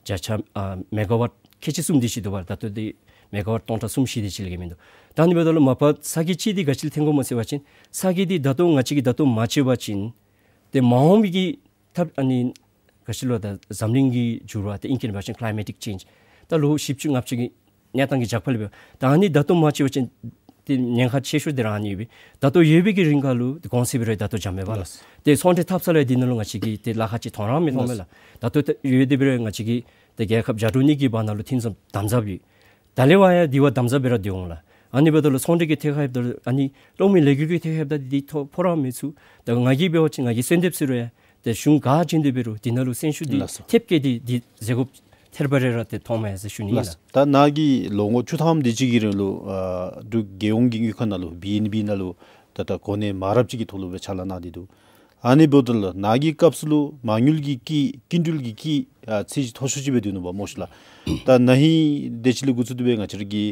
བརྒྱ་ཆ་ཨ་མེ་ག་ཝཊ་ཁལ་གཅིག་གསུམ་དེ་ཅིག་འདུག་པ། ད་ལྟོ་འདི་མེ་ག་ཝཊ་སྟོང་ཕྲག་གསུམ་བཞི་དེ་ཅིག་ལས་བརྒལ་མིན་འདུག། ད་ཨ་ནི་འབདཝ་ད་ལུ་མ་པ་ས་གི་ཅིག་འདི་ག་ཅི་ལུ་འཐོན་དགོཔ་སྨོ་ཟེར་བ་ཅིན་ས་གི་འདི་ད་ལྟོ་ང་བཅས་ཀྱིས་ད་ལྟོ་མ་བཅོས་པ་ཅིན་ཏེ་མ་འོངས་པའི་གི་ཐབས་ཨ་ནི་ག་ཅི་ལོ་ད་འཛམ་གླིང་གི་འགྱུར་བ་ཏེ་ཨིང་སྐད་ནང་འབད་བ་ཅིན་ཀི་ལའི་མེ་ཊིག་ཅེནཇ་ད་ལོ་བཞི་བཅུ་ལྔ་བཅུ་གི་གནས་སྟངས་ཀྱི་འཇགས་པ་ལས་འབད། ད་ཨ་ནི་ད་ལྟོ་མ་བཅོས་པ་ཅིན་ཏེ་ཉེན་ཁ་ཆེ་ཤོས་འདི་ར་ཨ་ནི་ཡོད་པས། ད་ལྟོ་ཡོད་པའི་གི་རིང་ཁར་ལུ་ཏེ་གོང་ཚད་འབད་རུང་ད་ལྟོ་འཇམ་མས་པ་ལགས། ལགས། ཏེ་ཚོང་འབྲེལ་འཐབ་ས་ལས་འདི་ནང་ལུ་ང་བཅས་ཀྱིས་ཏེ་ལཱ་ཁག་ཅིག་མཐོང་ར་མི་མཐོང་མས་ལགས། ལགས། ད་ལྟོ་ཏེ་ཡོད་དེ་འབད་རུང་ང་བཅས་ཀྱིས་ཏེ་རྒྱལ་ཁབ་བརྒྱ་དྲུག་ནི་གི་བར་ན་ལུ་ཐོན་ས་དམ་ཟབ་ཡོད། ད་ལས་ཕར་ཡང་འདི་བ་དམ་ཟབ་སྦེ་ར་སྡོད་འོང་ལགས། ཨ་ནི་འབདཝ་ད་ལུ་ཚོང་འབྲེལ་གྱི་ཐད་ཁར་འབདཝ་ད་ཨ་ནི་གློག་མེ་ལས་འགུལ་གྱི་ཐད་ཁར་འབདཝ་ད་འདི་ཐོ་ཕོག་ར་མི་ཚུགས། ད་ང་གིས་འབད་བ་ཅིན་ང་གིས་གསོལ་འདེབས་ཟེར་རུང་ཡང་ཏེ་གཞུང་ག་བྱོན་ཏེ་འབད་རུང་འདི་ནང་ལུ་སེམས་ཤུགས་འདི་ལགས་སོ། ཐེབས་བསྐྱེད་དེ་འདི་མཛད་དགོཔ་ཐེར་པ་རེ་ར་ཏེ་མཐོངམ་མས་ཟེར་ཞུ་ནི་ལགས། ལགས། ད་ནཱ་གིས་ལོ་ངོ་བཅུ་ཐམ་དེ་ཅིག་གི་རིང་ལུ་ཨ་འབྲུག་རྒྱལ་ཡོངས་ཀྱི་དངུལ་ཁང་ནང་ལུ་བི་ཨེན་བི་ནང་ལུ་ད་ལྟ་གོ་གནས་མ་རབས་ཅིག་གི་ཐོག་ལུ་སྦེ་ཕྱག་ལཱ་གནང་སྟེ་འདུག། ཨ་ནི་འབདཝ་ད་ལུ་ནཱ་གི་སྐབས་སུ་ལུ་མ་དངུལ་གྱི་དཀྱིལ་སྐྱིན་འགྲུལ་གྱི་དཀྱིལ་ཨ་ཚད་གཞི་མཐོ་ཤོས་ཅིག་སྦེ་སྡོད་ནུག་པ་སྨོ་ཤིག་ལགས། ད་ན་ཧིང་དེ་ཅིག་ལས་འགོ་བཙུགས་ཏེ་སྦེ་ང་བཅས་ར་གི་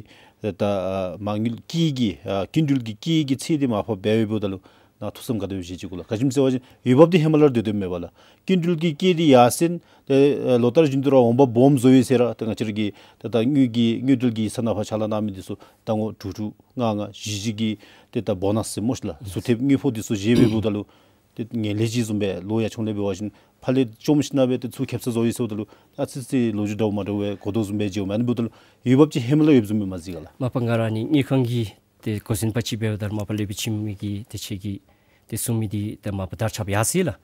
ད་ཨ་མ་དངུལ་དཀྱིལ་གྱི་ཨ་སྐྱིན་འགྲུལ་གྱི་དཀྱིལ་གྱི་ཚད་འདི་མར་ཕབ་འབད་འབདཝ་ད་ལུ་ནཱ་ཐུགས་བསམ་ག་དེ་སྦེ་བཞེས་ཅི་གོ་ལགས། ག་ཅི་སྨོ་ཟེར་བ་ཅིན་འོས་འབབ་འདི་ཧེ་མ་ལས་ར་སྡོད་དོ་མས་པ་ལགས། སྐྱིན་འགྲུལ་གྱི་དཀྱིལ་འདི་ཡར་སེང་སྟེ་ཨ་ལོ་ལྟར་བཞིན་དུ་ར་འོང་འབབ་སྦོམ་བཟོ་ཡི་ཟེར་ར་ཏེ་ང་བཅས་ར་གི་ད་ད་དངུལ་གྱི་དངུལ་འབྲེལ་གྱི་ས་ནང་ཕར་ཕྱག་ལཱ་གནང་མི་འདི་ཚུ་ཟླ་ངོ་དྲུག་དྲུག་ལྔ་ལྔ་བཞི་བཞི་གི་ཏེ་ད་བོ་ནཱས་ཟེར་སྨོ་ཤིག་ལགས། ཟུར་ཐེབས་དངུལ་ཕོགས་འདི་ཚུ་བཞེས་འབདཝ་ད་ལུ་ཏེ་ངན་ལྷད་ཅིག་བཟུམ་སྦེ་ལོ་ཡར་ཆུང་ལས་འབད་བ་ཅིན་ཕར་ལས་བཅོམ་ཞིན་ན་སྦེ་ཏེ་ཚུར་ཁེབ་ས་བཟོ་ཡི་ཟེརཝ་ད་ལུ་ཨ་ཙི་ཙི་ལོ་རྒྱུས་འདྲཝ་མ་འདྲཝ་སྦེ་གོ་དོ་བཟུམ་སྦེ་མཇལཝ་མས། ཨ་ནི་འབདཝ་ད་ལུ་འོས་འབབ་ཅིག་ཧེ་མ་ལས་ཡོདཔ་བཟུམ་སྦེ་མ་གཟིགས་ག་ལགས། མ་པ་ང་ར་ནི་དངུལ་ཁང་གི་ཏེ་འགོ་འཛིན་པ་ཅིག་འབདཝ་ད་མ་པ་ལས་འབད་ཕྱི་མི་གིས་ཏེ་ཁྱོད་ཀྱིས་ཏེ་གསུང་མི་འདི་ཏེ་མ་པ་དར་ཁྱབ་ཡར་སོ་ཡི་ལགས།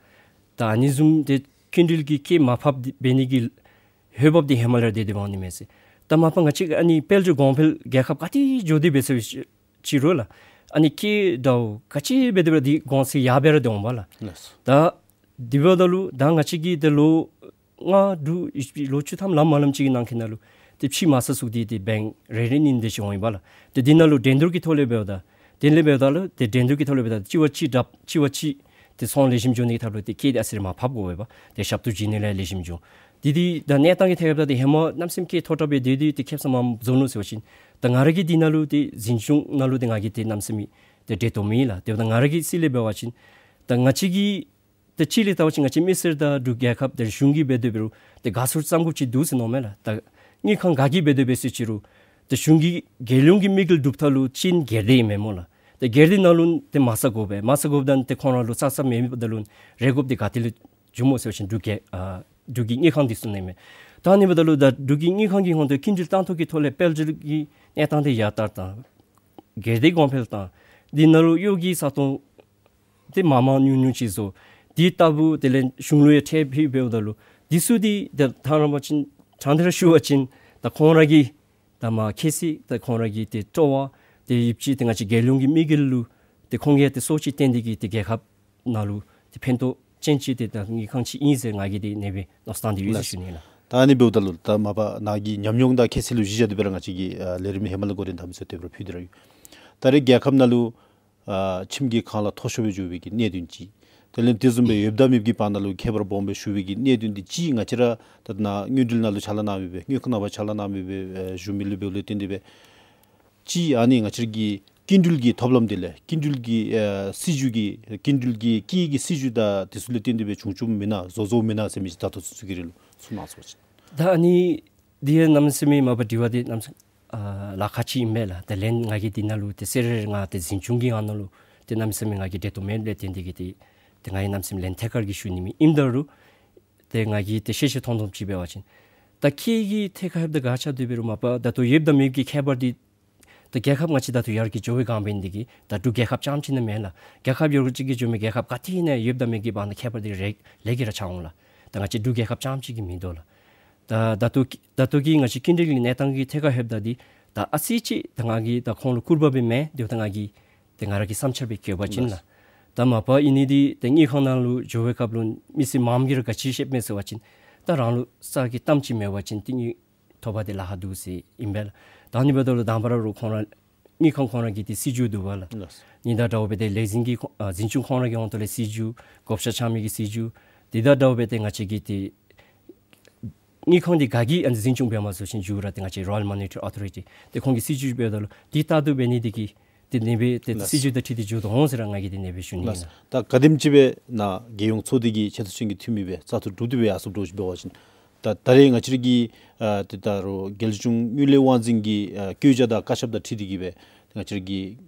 ད་ཨ་ནི་བཟུམ་ཏེ་སྐྱིན་འགྲུལ་གྱི་དཀྱིལ་མར་ཕབ་འདི་འབད་ནི་གི་འོས་འབབ་འདི་ཧེ་མ་ལས་ར་དེ་དེ་འབད་འོང་ནི་མས་ཟེར། ད་མ་པ་ང་བཅས་ཨ་ནི་དཔལ་འབྱོར་གོང་འཕེལ་རྒྱལ་ཁབ་ག་ཏེ་འགྱོ་སྟེ་འབད་ཟེར་ཅི་རུང་ལགས། ཨ་ནི་དཀྱིལ་འདྲཝ་ག་ཅི་འབད་དེ་འབད་རུང་འདི་གོང་ཚད་ཡར་སྦེ་ར་སྡོད་འོང་པ་ལགས། ལགས་སོ། ད་དེ་འབདཝ་ད་ལུ་ད་ང་བཅས་ཀྱིས་ཏེ་ལོ་ལྔ་དྲུག་ལོ་བཅུ་ཐམ་ལམ་མ་ལམ་ཅིག་གི་ནང་འཁོད་ནང་ལུ་ཏེ་ཕྱེ་མ་ཚར་ཚུགས་ཏེ་ཏེ་བེངཀ་རེ་རེ་གཉིས་གཉིས་དེ་ཅིག་འོང་ཡི་པ་ལགས། ཏེ་འདི་ནང་ལུ་འགྲན་བསྡུར་གྱི་ཐོག་ལས་འབདཝ་ད་དེ་ལས་འབདཝ་ད་ལུ་ཏེ་འགྲན་བསྡུར་གྱི་ཐོག་ལས་འབདཝ་ད་གཅིག་བ་གཅིག་དྲག་གཅིག་བ་གཅིག་ཏེ་ཚོང་ལེགས་ཤོམ་འགྱོ་ནི་གི་ཐབས་ལུ་ཏེ་དཀྱིལ་འདི་ཨ་ཙི་རེ་མར་ཕབ་དགོ་པས་པ། ཏེ་ཞབས་ཏོག་བྱིན་ནི་ལས་ལེགས་ཤོམ་འགྱོ། དེ་འདི་ད་གནས་སྟངས་ཀྱི་ཐད་ཁར་འབདཝ་ད་ཏེ་ཧེ་མ་གནམ་མེད་ས་མེད་སྐད་མཐོ་དྲགས་སྦེ་སྡོད་སྡོད་ཏེ་ཁེབ་ས་མར་བཟོ་ནུག་ཟེར་བ་ཅིན་ད་ང་ར་གི་འདི་ནང་ལུ་ཏེ་འཛིན་སྐྱོང་ནང་ལུ་ཏེ་ང་གིས་ཏེ་གནམ་མེད་ས་མེད་ཏེ་འབྲེལ་གཏོགས་མེད་ལགས། དེ་འབདཝ་ད་ང་ར་གི་རྩིས་ལས་འབད་བ་ཅིན་ད་ང་བཅས་ཀྱི་ད་ཅི་ལས་བལྟ་བ་ཅིན་ང་བཅས་མི་སེར་དང་འབྲུག་རྒྱལ་ཁབ་དང་གཞུང་གིས་འབད་དེ་འབད་རུང་ཏེ་དགའ་ཚོར་བསམ་དགོཔ་ཅིག་འདུག་ཟེར་མནོཝ་མས་ལགས། ད་དངུལ་ཁང་ག་གིས་འབད་དེ་འབད་ཟེར་ཅི་རུང་ད་གཞུང་གིས་རྒྱལ་ཡོངས་ཀྱི་དམིགས་ཡུལ་སྒྲུབ་ཐབས་ལུ་གཅིག་སྒེར་སྡེ་ཨིན་མས་སྨོ་ལགས། ད་སྒེར་སྡེ་ནང་ལུ་ཏེ་མ་ཟ་དགོ་པས། མ་ཟ་དགོཔ་ད་ཏེ་ཁོང་ར་ལུ་ས་ས་མེད་མེདཔ་ད་ལུ་རེ་དགོཔ་འདི་ག་ཏེ་ལས་འབྱུངམ་སྨོ་ཟེར་བ་ཅིན་འབྲུག་རྒྱལ་ཨ་འབྲུག་གི་དངུལ་ཁང་འདི་ཚུ་ནང་ཨིན་མས། ད་ཨ་ནི་འབདཝ་ད་ལུ་ད་འབྲུག་གི་དངུལ་ཁང་གི་ཧོངས་ཏེ་སྐྱིན་འགྲུལ་གཏང་ཐོག་གི་ཐོག་ལས་དཔལ་འབྱོར་གྱི་གནས་སྟངས་འདི་ཡར་དར་དང་སྒེར་སྡེ་གོང་འཕེལ་དང་འདི་ནང་ལུ་གཡོག་གི་ས་སྟོང་ཏེ་མང་མང་ཉུང་ཉུང་ཅིག་བཟོ། འདི་ལྟ་བུ་དེ་ལས་གཞུང་ལུ་ཡང་ཁྲལ་ཕུལ་འབདཝ་ད་ལུ་འདི་ཚུ་འདི་ད་ཐང་ར་བ་ཅིན་ཐང་འདི་ར་ཞུ་བ་ཅིན་ད་ཁོང་ར་གི་ད་མ་ཁེ་སི་ད་ཁོང་ར་གི་ཏེ་སྤྲོ་བ་ཏེ་ཡིབ་ཅི་ཏེ་ང་བཅས་རྒྱལ་ཡོངས་ཀྱི་དམིགས་ཡུལ་ལུ་ཏེ་ཁོང་གིས་ཏེ་སོ་ཅིག་བཏོན་ཏེ་གིས་ཏེ་རྒྱལ་ཁབ་ནང་ལུ་ཏེ་ཕན་ཐོགས་ཅན་ཅིག་ཏེ་ད་དངུལ་ཁང་ཅིག་ཨིན་ཟེར་ང་གིས་ཏེ་ཨ་ནེ་སྦེ་མནོ་བསམ་བཏང་སྟེ་ཡོད་ཟེར་ཞུ་ནི་ལགས། ད་ཨ་ནི་འབདཝ་ད་ལུ་ད་མ་པ་ནཱ་གི་ཉམས་མྱོང་དང་ཁ་གསལ་ལུ་གཞི་བཞག་སྟེ་སྦེ་ར་ང་བཅས་ཀྱིས་ཨ་ལས་རིམ་ཧེ་མ་ལས་འགོ་འདྲེན་འཐབ་མི་ཚུ་ཏེ་འབད་ར་ཕུལ་ཏེ་ར་ཡོད། ད་རེས་རྒྱལ་ཁབ་ནང་ལུ་ཨ་ཁྱིམ་གྱི་ཁང་གླ་མཐོ་ཤོས་སྦེ་འགྱོ་བའི་གི་གནད་དོན་ཅིག། དེ་ལས་དེ་བཟུམ་སྦེ་ཡོདཔ་དང་མེདཔ་གི་བར་ན་ལུ་ཁྱད་པར་སྦོམ་སྦེ་ཞུགས་པའི་གི་གནད་དོན་འདི་ཅིག་ང་བཅས་ར་ད་ནཱ་དངུལ་འབྲེལ་ནང་ལུ་ཕྱག་ལཱ་གནང་མི་སྦེ་དངུལ་ཁང་ནང་ཕར་ཕྱག་ལཱ་གནང་མི་སྦེ་ཨ་བཞུགས་མི་ལུ་འབདཝ་ལས་བརྟེན་ཏེ་སྦེ་ཅིག་ཨ་ནི་ང་བཅས་ཀྱི་སྐྱིན་འགྲུལ་གྱི་ཐབས་ལམ་དེ་ལས་སྐྱིན་འགྲུལ་གྱི་ཨ་སྲིད་བྱུས་ཀྱི་སྐྱིན་འགྲུལ་གྱི་དཀྱིལ་གྱི་སྲིད་བྱུས་དང་དེ་ཚུ་ལས་བརྟེན་ཏེ་སྦེ་བྱུང་བྱུངམ་མེན་ན་བཟོ་བཟོཝ་མེན་ན་ཟེར་མི་ཅིག་ད་ལྟོ་ཚུན་ཚོད་ཀྱི་རིང་ལུ་གསུང་གནང་ཟེར་བ་ཅིན། ད་ཨ་ནི་འདི་ཡང་གནམ་མེད་ས་མེད་མ་པ་དྲི་བ་འདི་གནམ་མེད་ས་ཨ་ལཱ་ཁག་ཅིག་ཨིན་མས་ལགས། ད་ལན་ང་གིས་འདི་ནང་ལུ་ཏེ་གསལ་ར་ར་ང་ཏེ་འཛིན་སྐྱོང་གི་ངང་ནང་ལུ་ཏེ་གནམ་མེད་ས་མེད་ང་གིས་འབྲེལ་གཏོགས་མེདཔ་ལས་བརྟེན་ཏེ་གིས་ཏེ་ཏེ་ང་གིས་གནམ་མེད་ས་མེད་ལན་ཐད་ཀར་གྱི་ཞུ་ནི་མེད། ཨིནམ་ད་རུང་ཏེ་ང་གིས་ཏེ་ཤེས་ཤེས་མཐོང་མཐོངམ་ཅིག་འབད་བ་ཅིན་ད་དཀྱིལ་གྱི་ཐད་ཁར་འབདཝ་ད་ག་ཅི་འདི་འབད་རུང་མ་པ་ད་ལྟོ་ཡོདཔ་དང་མེདཔ་གི་ཁྱད་པར་འདི་ད་རྒྱལ་ཁབ་ང་བཅས་ད་ལྟོ་ཡར་རྒྱས་འགྱོ་བའི་སྒང་འབད་ནི་འདི་གིས་ད་འབྲུག་རྒྱལ་ཁབ་རྐྱངམ་ཅིག་ནང་མེན་ལགས། རྒྱལ་ཁབ་ཡར་རྒྱས་འགྱོ་མི་རྒྱལ་ཁབ་ག་ཏེ་ཨིན་ན་ཡོདཔ་དང་མེདཔ་གི་བར་ན་ཁྱད་པར་འདི་རེ་ལེགས་ཀྱི་ར་ཆགས་འོང་ལགས། ད་ང་བཅས་འབྲུག་རྒྱལ་ཁབ་རྐྱངམ་ཅིག་གིས་མིན་འདུག་ལགས། ད་ད་ལྟོ་ད་ལྟོ་གི་ང་བཅས་སྐྱིན་འགྲུལ་གྱི་གནས་སྟངས་ཀྱི་ཐད་ཁར་འབདཝ་ད་འདི་ད་ཨ་ཙི་ཅིག་ད་ང་གིས་ད་ཁོང་ལུ་སྐུར་པ་སྦེ་མེན། དེ་འབདཝ་ད་ང་གིས་ཏེ་ང་ར་གི་བསམ་འཆར་སྦེ་བཀོད་པ་ཅིན་ལགས། ད་མ་པ་ཨིན་ནི་འདི་ཏེ་དངུལ་ཁང་ནང་ལུ་འགྱོ་བའི་སྐབས་ལུ་མི་སེར་མངམ་གིས་ར་ག་ཅི་བཤདཔ་མས་ཟེར་བ་ཅིན་ད་རང་ལུ་ས་གི་གཏམ་ཅིག་མེད་པ་ཅིན་ཏེ་དངུལ་ཐོབ་པ་འདི་ལཱ་ཁག་འདུག་ཟེར་ཨིན་པས་ལགས། ད་ཨ་ནི་འབདཝ་ད་ལུ་དང་པ་ར་ལུ་ཁོང་ར་ དངུལ་ཁང་ཁོང་ར་གི་ཏེ་སྲིད་བྱུས་འདུག་པ་ལགས། ལགས། ཨ་ནི་དང་འདྲཝ་སྦེ་ཏེ་ལས་འཛིན་གྱི་ཁོ་ཨ་འཛིན་སྐྱོང་ཁོང་ར་གི་ཧོང་ཏོ་ལས་སྲིད་བྱུས། བགོ་བཤའ་རྐྱབ་མི་གི་སྲིད་བྱུས། དེ་དང་འདྲཝ་སྦེ་ཏེ་ང་བཅས་ཀྱི་ཏེ་དངུལ་ཁང་འདི་ག་གིས་ཨ་ནི་འཛིན་སྐྱོང་འབད་མ་ཚུགས་ཅིན་འགྱུར་ར་ཏེ་ང་བཅས་Royal Monetary Authority ཏེ་ཁོང་གིས་སྲིད་བྱུས་འབདཝ་ད་ལུ་འདི་ལྟར་དུ་འབད་ནི་འདི་གིས་ཏེ་ཨ་ནི་སྦེ་ཏེ་ལགས། སྲིད་བྱུས་དང་འཁྲིལ་ཏེ་འགྱོ་དོ་འོང་ཟེར་ར་ང་གིས་ཏེ་ཨ་ནི་སྦེ་ཞུ་ནི་ལགས། ཨིན་ལགས། ད་ག་དེམ་ཅིག་སྦེ་ནཱ་རྒྱལ་ཡོངས་ཚོགས་སྡེ་གི་ཆེ་མཐོ་ཅན་གྱི་འཐུས་མི་སྦེ་བཙག་འཐུ་གྲུབ་སྟེ་སྦེ་ཡར་སོངམ་འདྲཝ་ཅིག་འབད་བ་ཅིན་ད་ད་རེས་ང་བཅས་ར་གི་ཨ་ཏེ་ད་རུང་རྒྱལ་གཞུང་དངུལ་ལས་དབང་འཛིན་གྱི་ཨ་བཀོད་རྒྱ་དང་བཀའ་ཁྱབ་དང་འཁྲིལ་ཏེ་གིས་སྦེ་ང་བཅས་ར་གི་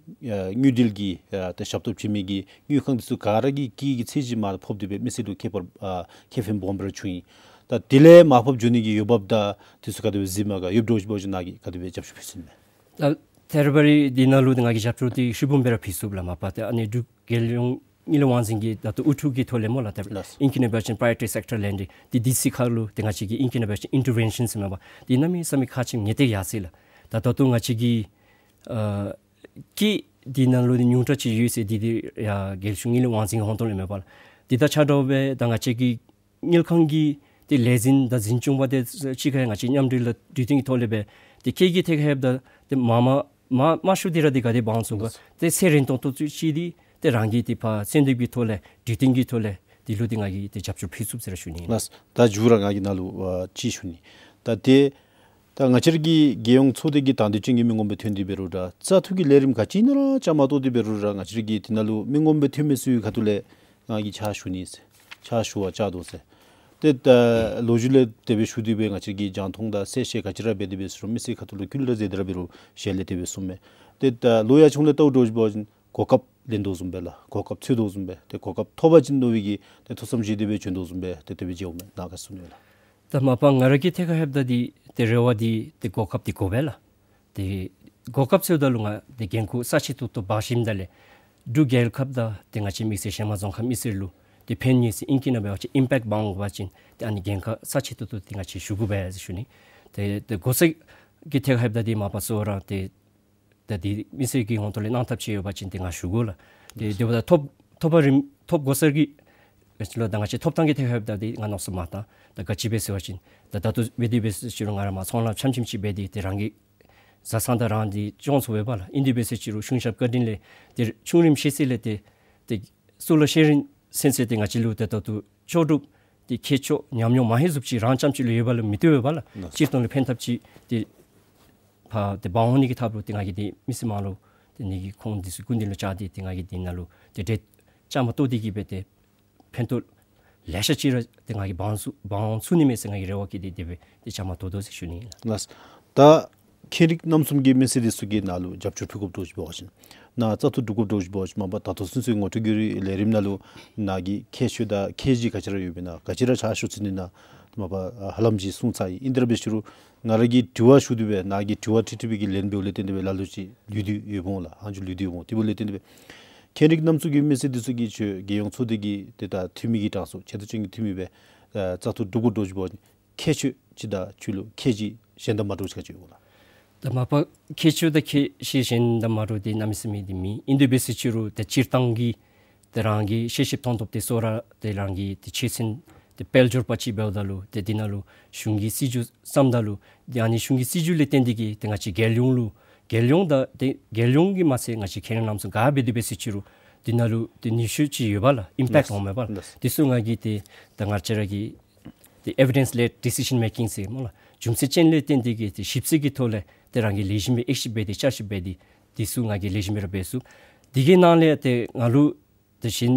ཨ་དངུལ་འབྲེལ་གྱི་ཨ་ཏེ་ཞབས་ཏོག་བྱིན་མི་གི་དངུལ་ཁང་འདི་ཚུ་ག་ར་གི་དཀྱིལ་གྱི་ཚད་གཞི་མར་ཕབ་སྟེ་སྦེ་མི་སེར་ལུ་ཁེ་ཕན་ཨ་ཁེ་ཕན་སྦོམ་ར་བྱུང་ཡི། ད་དེ་ལས་མར་ཕབ་འགྱོ་ནི་གི་འོས་འབབ་དང་འདི་ཚུ་ག་དེ་སྦེ་གཟིགསཔ་མས་ག། ཡོདཔ་འདྲཝ་ཅིག་འབད་བ་ཅིན་ནཱ་གིས་ག་དེ་སྦེ་རྒྱབ་སྐྱོར་ཕུལ་ཚུགས་ནི་མས། ད་ཐད་རི་བ་རི་འདི་ནང་ལུ་ཏེ་ང་གིས་རྒྱབ་སྐྱོར་འདི་ཧྲིལ་བུམ་སྦེ་ར་ཕུལ་ཚུགས་ལགས། མ་པ་ཏེ་ཨ་ནི་འབྲུག་རྒྱལ་ཡོངས་དངུལ་ལས་དབང་འཛིན་གྱི་ད་ལྟོ་དབུ་ཁྲིད་ཀྱི་ཐོག་ལས་སྨོ་ལགས། ད་ལགས། ཨིང་སྐད་ནང་འབད་བ་ཅིན་Private Sector Lending འདི་འདི་ཚུ་ཁར་ལུ་ཏེ་ང་བཅས་ཀྱིས་ཨིང་སྐད་ནང་འབད་བ་ཅིན་intervention ཟེར་མས་པ། འདི་གནམ་མེད་ས་མེད་ཁག་ཆེ་ངེས་ཏེ་ཡར་སོ་ཡི་ལགས། ད་ད་ལྟོ་ང་བཅས་ཀྱི་ཨ་ཀྱི་འདི་ནང་ལུ་ཏེ་ཉུང་དྲགས་ཅིག་ཡོད་ཟེར་འདི་འདི་ཡར་རྒྱལ་གཞུང་དངུལ་ལས་དབང་འཛིན་གྱི་ཧོང་ཏོ་ལས་མས་པ་ལགས། འདི་དང་ཆ་འདྲཝ་སྦེ་ད་ང་བཅས་ཀྱི་དངུལ་ཁང་གི་ཏེ་ལས་འཛིན་དང་འཛིན་སྐྱོང་པ་དེ་གཅིག་ཁར་ང་བཅས་མཉམ་འབྲེལ་དང་གྲོས་བསྟུན་གྱི་ཐོག་ལས་སྦེ་ཏེ་ཁེ་གི་ཐད་ཁར་འབདཝ་ད་ཏེ་མ་མ་མ་མ་ཤོར་ཏེ་ར་ཏེ་ག་དེ་འབག་འོང་ཚུགས་ག། ཏེ་ཚེ་རིང་ཏོག་ཏོ་ཅིག་ཅིག་འདི་ཏེ་རང་གི་ཏེ་ཕར་གསོལ་འདེབས་ཀྱི་ཐོག་ལས་གྲོས་བསྟུན་གྱི་ཐོག་ལས་འདི་ལུ་ཏེ་ང་གིས་ཏེ་རྒྱབ་སྐྱོར་ཕུལ་ཚུགས་ཟེར་ར་ཞུ་ནི་ལགས། ད་མཇུག་ར་ང་གིས་ནཱ་ལུ་ཨ་ཅིག་ཞུ་ནི། ད་ཏེ་ད་ང་བཅས་ར་གི་རྒྱལ་ཡོངས་ཚོགས་སྡེ་གི་དང་འདོད་ཅན་གྱི་མི་ངོམ་སྦེ་ཐོན་ཏེ་འབད་རུང་ར་བཙག་འཐུ་གི་ལས་རིམ་ག་ཅི་ནང་ར་བཅའ་མར་གཏོགས་ཏེ་འབད་རུང་ར་ང་བཅས་ར་གི་འདི་ནང་ལུ་མི་ངོམ་སྦེ་ཐོན་མི་ཚུ་གི་ཁ་ཐུག་ལས་ང་གིས་ཕྱག་ཞུ་ནི་ཟེར་ཕྱག་ཞུ་བར་བཅར་དོ་ཟེར། ཏེ་ད་ལོ་རྒྱུས་ལས་དེ་སྦེ་ཞུ་སྟེ་སྦེ་ང་བཅས་ར་གིས་རྒྱང་མཐོང་དང་གསལ་བཤད་ག་ཅི་ར་འབད་དེ་འབད་ཟེར་རུང་མི་སེར་ཁ་ཐུག་ལུ་བསྐུལ་ར་མཛད་དེ་ར་འབད་རུང་ཞལ་ལས་དེ་སྦེ་གསུངམ་མས། ཏེ་ད་ལོ་ཡར་ཆུང་ལས་བལྟཝ་འདྲཝ་ཅིག་འབད་བ་ཅིན་གོ་སྐབས་ལེན་དོ་བཟུམ་སྦེ་ལགས། གོ་སྐབས་ཐོབ་པ་ཅིན་འདུག་བཟུམ་སྦེ་ཏེ་གོ་སྐབས་ཐོབ་པ་ཅིན་འདུག་པའི་གི་ཏེ་ཐུགས་བསམ་བཞེས་ཏེ་སྦེ་བྱོན་དོ་བཟུམ་སྦེ་ཏེ་དེ་སྦེ་མཇལཝ་མས། ནཱ་ག་གསུང་ནི་ལགས། ད་མ་པ་ང་ར་གི་ཐད་ཁར་ལྷོདཔ་ད་འདི་ཏེ་རེ་བ་འདི་ཏེ་གོ་སྐབས་འདི་དགོ་པས་ལགས། ཏེ་གོ་སྐབས་ཟེརཝ་ད་ལུ་ང་ཏེ་འགན་ཁུར་ས་ཆེ་ཏོག་ཏོ་འབག་ཞིནམ་ད་ལས་འབྲུག་རྒྱལ་ཁབ་དང་ཏེ་ང་བཅས་དམིགས་བསལ་གཞས་མ་རྫོང་ཁག་མི་སེར་ལུ་ཏེ་ཕན་ནི་ཟེར་ཨིང་སྐད་ནང་འབད་བ་ཅིན་ཨིམ་པེཀཊ་འབག་འོང་པ་ཅིན་ཏེ་ཨ་ནི་འགན་ཁག་ས་ཆེ་ཏོག་ཏོ་འདི་ང་བཅས་ཞུ་དགོ་པས་ཟེར་ཞུ་ནི། ཏེ་ཏེ་གོ་ས་གི་ཐད་ཁར་ལྷོདཔ་ད་འདི་མ་པ་གཙོ་བོ་ར་ཏེ་ད་འདི་མི་སེར་གྱི་ཧོང་ཏོ་ལས་གནང་ཐབས་ཅིག་ཡོད་པ་ཅིན་ཏེ་ང་ཞུ་དགོ་ལགས། ཏེ་དེ་འབདཝ་ད་ཐོབ་ཐོབ་པ་རིམ་ཐོབ་གོ་ས་གི་ལོ་ད་ང་བཅས་ཐོབ་ཐང་གི་ཐད་ཁར་ལྷོདཔ་ད་འདི་ང་མནོ་བསམ་མ་བཏང་། ད་ག་ཅི་སྦེ་ཟེར་བ་ཅིན་ད་ད་ལྟོ་འབད་དེ་འབད་ཟེར་ཅི་རུང་ང་ར་མར་ཚོང་ལཱ་ཙམ་ཅིག་འབད་དེ་ཏེ་རང་གི་བཟའ་ཚང་དང་རང་འདི་སྐྱོང་ཚུགས་པས་པ་ལགས། ཨིན་དེ་འབད་ཟེར་ཅི་རུང་གཞུང་ཞབས་བཀའ་དྲིན་ལས་ཏེ་ཆུང་རིམ་ཤེས་ཚད་ལས་ཏེ་ཏེ་གཙུག་ལག་ཤེས་ཡོན་ཚན་ཚོད་འདི་ང་བཅས་ལུ་ཏེ་ད་ལྟོ་ལྕོགས་གྲུབ་འདི་མཁས་མཆོག་ཉམས་མྱོང་མང་ཧེང་བཟུམ་ཅིག་རང་རྐྱངམ་ཅིག་ལུ་ཡོད་པ་ལུ་མི་བཏུབ་པས་པ་ལགས། ལགས། སྤྱིར་བཏང་ལུ་ཕན་ཐབས་ཅིག་འདི་ཕར་འདི་འབག་འོང་ནི་གི་ཐབས་ལུ་འདི་ང་གིས་འདི་མི་སེར་མང་ལུ་འདི་ནི་གི་ཁོང་འདི་ཚུ་སྐུ་མདུན་ལུ་བཅར་ཏེ་འདི་ང་གིས་འདི་ནང་ལུ་འདི་གྲལ་བཅའ་མར་གཏོགས་ཏེ་གིས་སྦེ་འདི་ཕན་ཐོགས་ལེ་ཤ་ཅིག་ར་འདི་ང་གིས་འབག་འོང་ཚུགས་འབག་འོང་ཚུགས་ནི་མས་ཟེར་ང་གིས་རེ་བ་བསྐྱེད་དེ་འདི་སྦེ་འདི་བཅའ་མར་གཏོགས་དོ་ཟེར་ཞུ་ནི་ཨིན་ལགས། ལགས། ད་མཁན་རིགས་རྣམ་གསུམ་གྱི་མི་སེར་འདི་ཚུ་གིས་ནཱ་ལུ་རྒྱབ་སྐྱོར་ཕུལ་དགོཔ་འདྲཝ་ཅིག་འབད་བ་ཅིན་ནཱ་བཙག་འཐུ་གྲུབ་དགོཔ་འདྲཝ་ཅིག་འབད་བ་ཅིན་མ་པ་ད་ལྟོ་ཚུན་ཚོད་ངོ་སྤྲོད་ཀྱི་ལས་རིམ་ནང་ལུ་ནཱ་གི་ཁྱད་ཆོས་དང་ཁྱད་གཞི་ག་ཅི་ར་ཡོདཔ་ཨིན་ན་ག་ཅི་ར་ཕྱག་ཞུ་ཚུགས་ནི་ཨིན་ན་མ་པ་ཧ་ལམ་ཅིག་གསུངས་ཚར་ཡི། ཨིན་དེ་ར་འབད་ཟེར་ཅི་རུང་ང་ར་གིས་དྲི་བ་ཞུ་སྟེ་སྦེ་ནཱ་གིས་དྲི་བ་དྲི་དྲི་བའི་གི་ལན་འབདཝ་ལས་བརྟེན་ཏེ་སྦེ་ལ་ལུ་ཅིག་ལུས་ཏེ་ཡོདཔ་འོང་ལགས། ཧང་ཅིག་ལུས་ཏེ་ཡོདཔ་འོང་། དེ་འབདཝ་ལས་བརྟེན་ཏེ་སྦེ་མཁན་རིགས་རྣམ་གསུམ་གྱི་མི་སེར་འདི་ཚུ་གིས་ཁྱོད་རྒྱལ་ཡོངས་ཚོགས་སྡེ་གི་ཏེ་ད་འཐུས་མི་གི་གྲངས་སུ་ཆེ་མཐོ་ཅན་གྱི་འཐུས་མི་སྦེ་ཨ་བཙག་འཐུ་གྲུབ་དགོཔ་འདྲཝ་ཅིག་འབད་བ་ཅིན་ཁྱད་ཆོས་ཅིག་དང་ཁྱོད་ལུ་ཁྱད་གཞི་གཞན་དང་མ་འདྲཝ་ཅིག་ག་ཅི་ཡོད་ག་ལགས། ད་མ་པ་ཁྱད་ཆོས་དང་ཁྱད་གཞི་གཞན་དང་མ་འདྲཝ་འདི་གནམ་མེད་ས་མེད་འདི་མེད། ཨིན་དེ་འབད་ཟེར་ཅི་རུང་ཏེ་སྤྱིར་བཏང་གི་ཏེ་རང་གི་ཤེས་ཤེསཔ་མཐོང་ཐོབ་འདི་ཚུ་ར་ཏེ་རང་གི་ཏེ་ཆོས་ཚན་འདི་དཔལ་འབྱོར་པ་ཅིག་འབདཝ་ད་ལུ་ཏེ་འདི་ནང་ལུ་གཞུང་གི་སྲིད་བྱུས་བརྩམ་ད་ལུ་ཏེ་ཨ་ནི་གཞུང་གི་སྲིད་བྱུས་ལས་བརྟེན་ཏེ་གིས་ཏེ་ང་བཅས་རྒྱལ་ཡོངས་ལུ་རྒྱལ་ཡོངས་དང་ཏེ་རྒྱལ་ཡོངས་ཀྱི་མ་ཚད་ང་བཅས་མཁན་རིགས་རྣམ་གསུམ་ག་འབད་དེ་འབད་ཟེར་ཅི་རུང་འདི་ནང་ལུ་ཏེ་ནུས་ཤུགས་ཅིག་ཡོད་པ་ལགས། ཨིམ་པེཀཊ་ལགས། འོང་མས་པ་ལགས། ལགས། འདི་ཚུ་ང་གིས་ཏེ་ད་ང་བཅས་ར་གི་ཏེ་evidence led decision making ཟེར་སྨོ་ལགས། རྒྱུ་མཚན་ཅན་ལས་བརྟེན་ཏེ་གིས་ཏེ་ཞིབ་འཚོལ་གྱི་ཐོག་ལས་ཏེ་རང་གིས་ལེགས་ཤོམ་སྦེ་དབྱེ་ཞིབ་འབད་དེ་བསྐྱར་ཞིབ་འབད་དེ་འདི་ཚུ་ང་གིས་ལེགས་ཤོམ་སྦེ་ར་འབད་ཚུགས། འདི་གི་ནང་ལས་ཏེ་ང་ལུ་ཏེ་གཞན་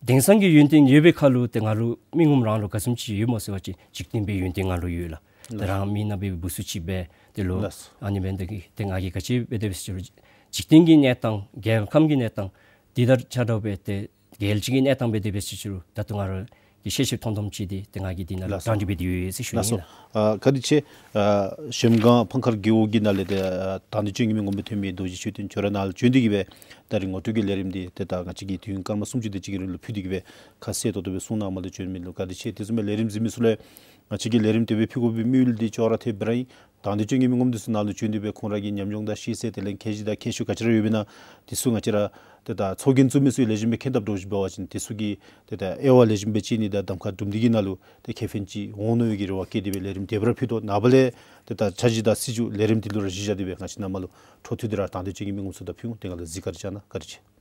དེང་སང་གི་ཡོན་ཏན་ཡོད་པའི་ཁར་ལུ་ཏེ་ང་ལུ་མི་ངོམ་རང་ལུ་ག་བཟུམ་ཅིག་ཡོད་སྨོ་ཟེར་བ་ཅིན་འཇིག་རྟེན་པའི་ཡོན་ཏན་ང་ལུ་ཡོད་ལགས། ཏེ་རང་མི་ནང་སྦེ་བུ་ཚུ་ཅིག་སྦེ་ཏེ་ལོ་ལགས། ཨ་ནི་འབད་ནི་དེ་གིས་ཏེ་ང་གིས་ག་ཅི་འབད་དེ་འབད་ཟེར་ཅི་རུང་འཇིག་རྟེན་གྱི་གནས་སྟངས་རྒྱལ་ཁམས་ཀྱི་གནས་སྟངས་འདི་དང་ཆ་འདྲཝ་སྦེ་ཏེ་རྒྱལ་སྤྱི་གི་གནས་སྟངས་འབད་དེ་འབད་ཟེར་ཅི་རུང་ད་ལྟོ་ང་ར་གི་ཤེས་ཤེསཔ་མཐོང་མཐོངམ་ཅིག་འདི་ཏེ་ང་གིས་འདི་ནང་ལུ་ལགས་སོ། བཀྲམ་སྟེ་འབད་དེ་ཡོད་ཟེར་ཞུ་ནི་ལགས་སོ། ཨིན་ལགས། ཨ་བཀའ་དྲིན་ཆེ། ཨ་གཞལམ་སྒང་འཕང་མཁར་རྒེད་འོག་གི་ནང་ལས་ཏེ་ཨ་དང་འདོད་ཅན་གྱི་མི་ངོམ་སྦེ་ཐོན་མི་རྡོ་རྗེ་ཆོས་ལྡན་ཁྱོད་ར་ནཱ་ལུ་བྱོན་ཏེ་གིས་སྦེ་ད་རིས་ངོ་སྤྲོད་ཀྱི་ལས་རིམ་འདི་ཏེ་ད་ང་བཅས་ཀྱིས་དུས་ཡུན་སྐར་མ་སུམ་ཅུ་དེ་ཅིག་གི་རིང་ལུ་ཕུལ་ཏེ་གིས་སྦེ་ཁ་གསལ་ཏོག་ཏོ་སྦེ་གསུང་གནངམ་ལས་བྱོན་མི་ལུ་བཀའ་དྲིན་ཆེ། དེ་བཟུམ་སྦེ་ལས་རིམ་གཟིགས་མི་ཚུ་ལུ་ང་བཅས་ཀྱིས་ལས་རིམ་དེ་སྦེ་ཕུལ་དགོ་པའི་དམིགས་ཡུལ་འདི་ཅོག་ར་འཐདཔ་ར་ཨིན། དང་འདོད་ཅན་གྱི་མི་ངོམ་འདི་ཚུ་ནཱ་ལུ་བྱོན་ཏེ་སྦེ་ཁོང་ར་གི་ཉམས་མྱོང་དང་ཤེས་ཚད་དེ་ལས་ཁྱད་གཞི་དང་ཁྱད་ཆོས་ག་ཅི་ར་ཡོདཔ་ཨིན་ན་འདི་ཚུ་ང་བཅས་ར་ཏེ་ད་ཚོགས་རྒྱན་བཙུགས་མི་ཚུ་ལེགས་ཤོམ་སྦེ་མཁྱེན་དཔ་འདྲཝ་ཅིག་འབད་བ་ཅིན་འདི་ཚུ་གིས་ཏེ་ད་དབྱེ་བ་ལེགས་ཤོམ་སྦེ་དཔྱད་ནི་དང་གདམ་ཁ་གྲུབ་ནི་གི་ནང་ལུ་ཏེ་ཁེ་ཕན་ཅིག་འོང་ནི་ཡོད་པའི་གི་རེ་བ་བསྐྱེད་དེ་སྦེ་ལས་རིམ་དེ་སྦེ་ར་ཕུལ་དོ། ནངས་པ་ལས་ ཏེ་ད་འཆར་གཞི་དང་སྲིད་བྱུས་ལས་རིམ་འདི་ལུ་ར་གཞི་བཞག་སྟེ་སྦེ་ང་བཅས་ནཱ་མར་ལུ་འཕྲོ་མཐུད་དེ་ར་དང་འདོད་ཅན་གྱི་མི་ངོམ་ཚུ་དང་ཕུལ་འོང་། དེ་སྒང་ལུ་གཟིགས་བཀའ་དྲིན་བསྐྱང་གནང་། བཀའ་དྲིན་ཆེ།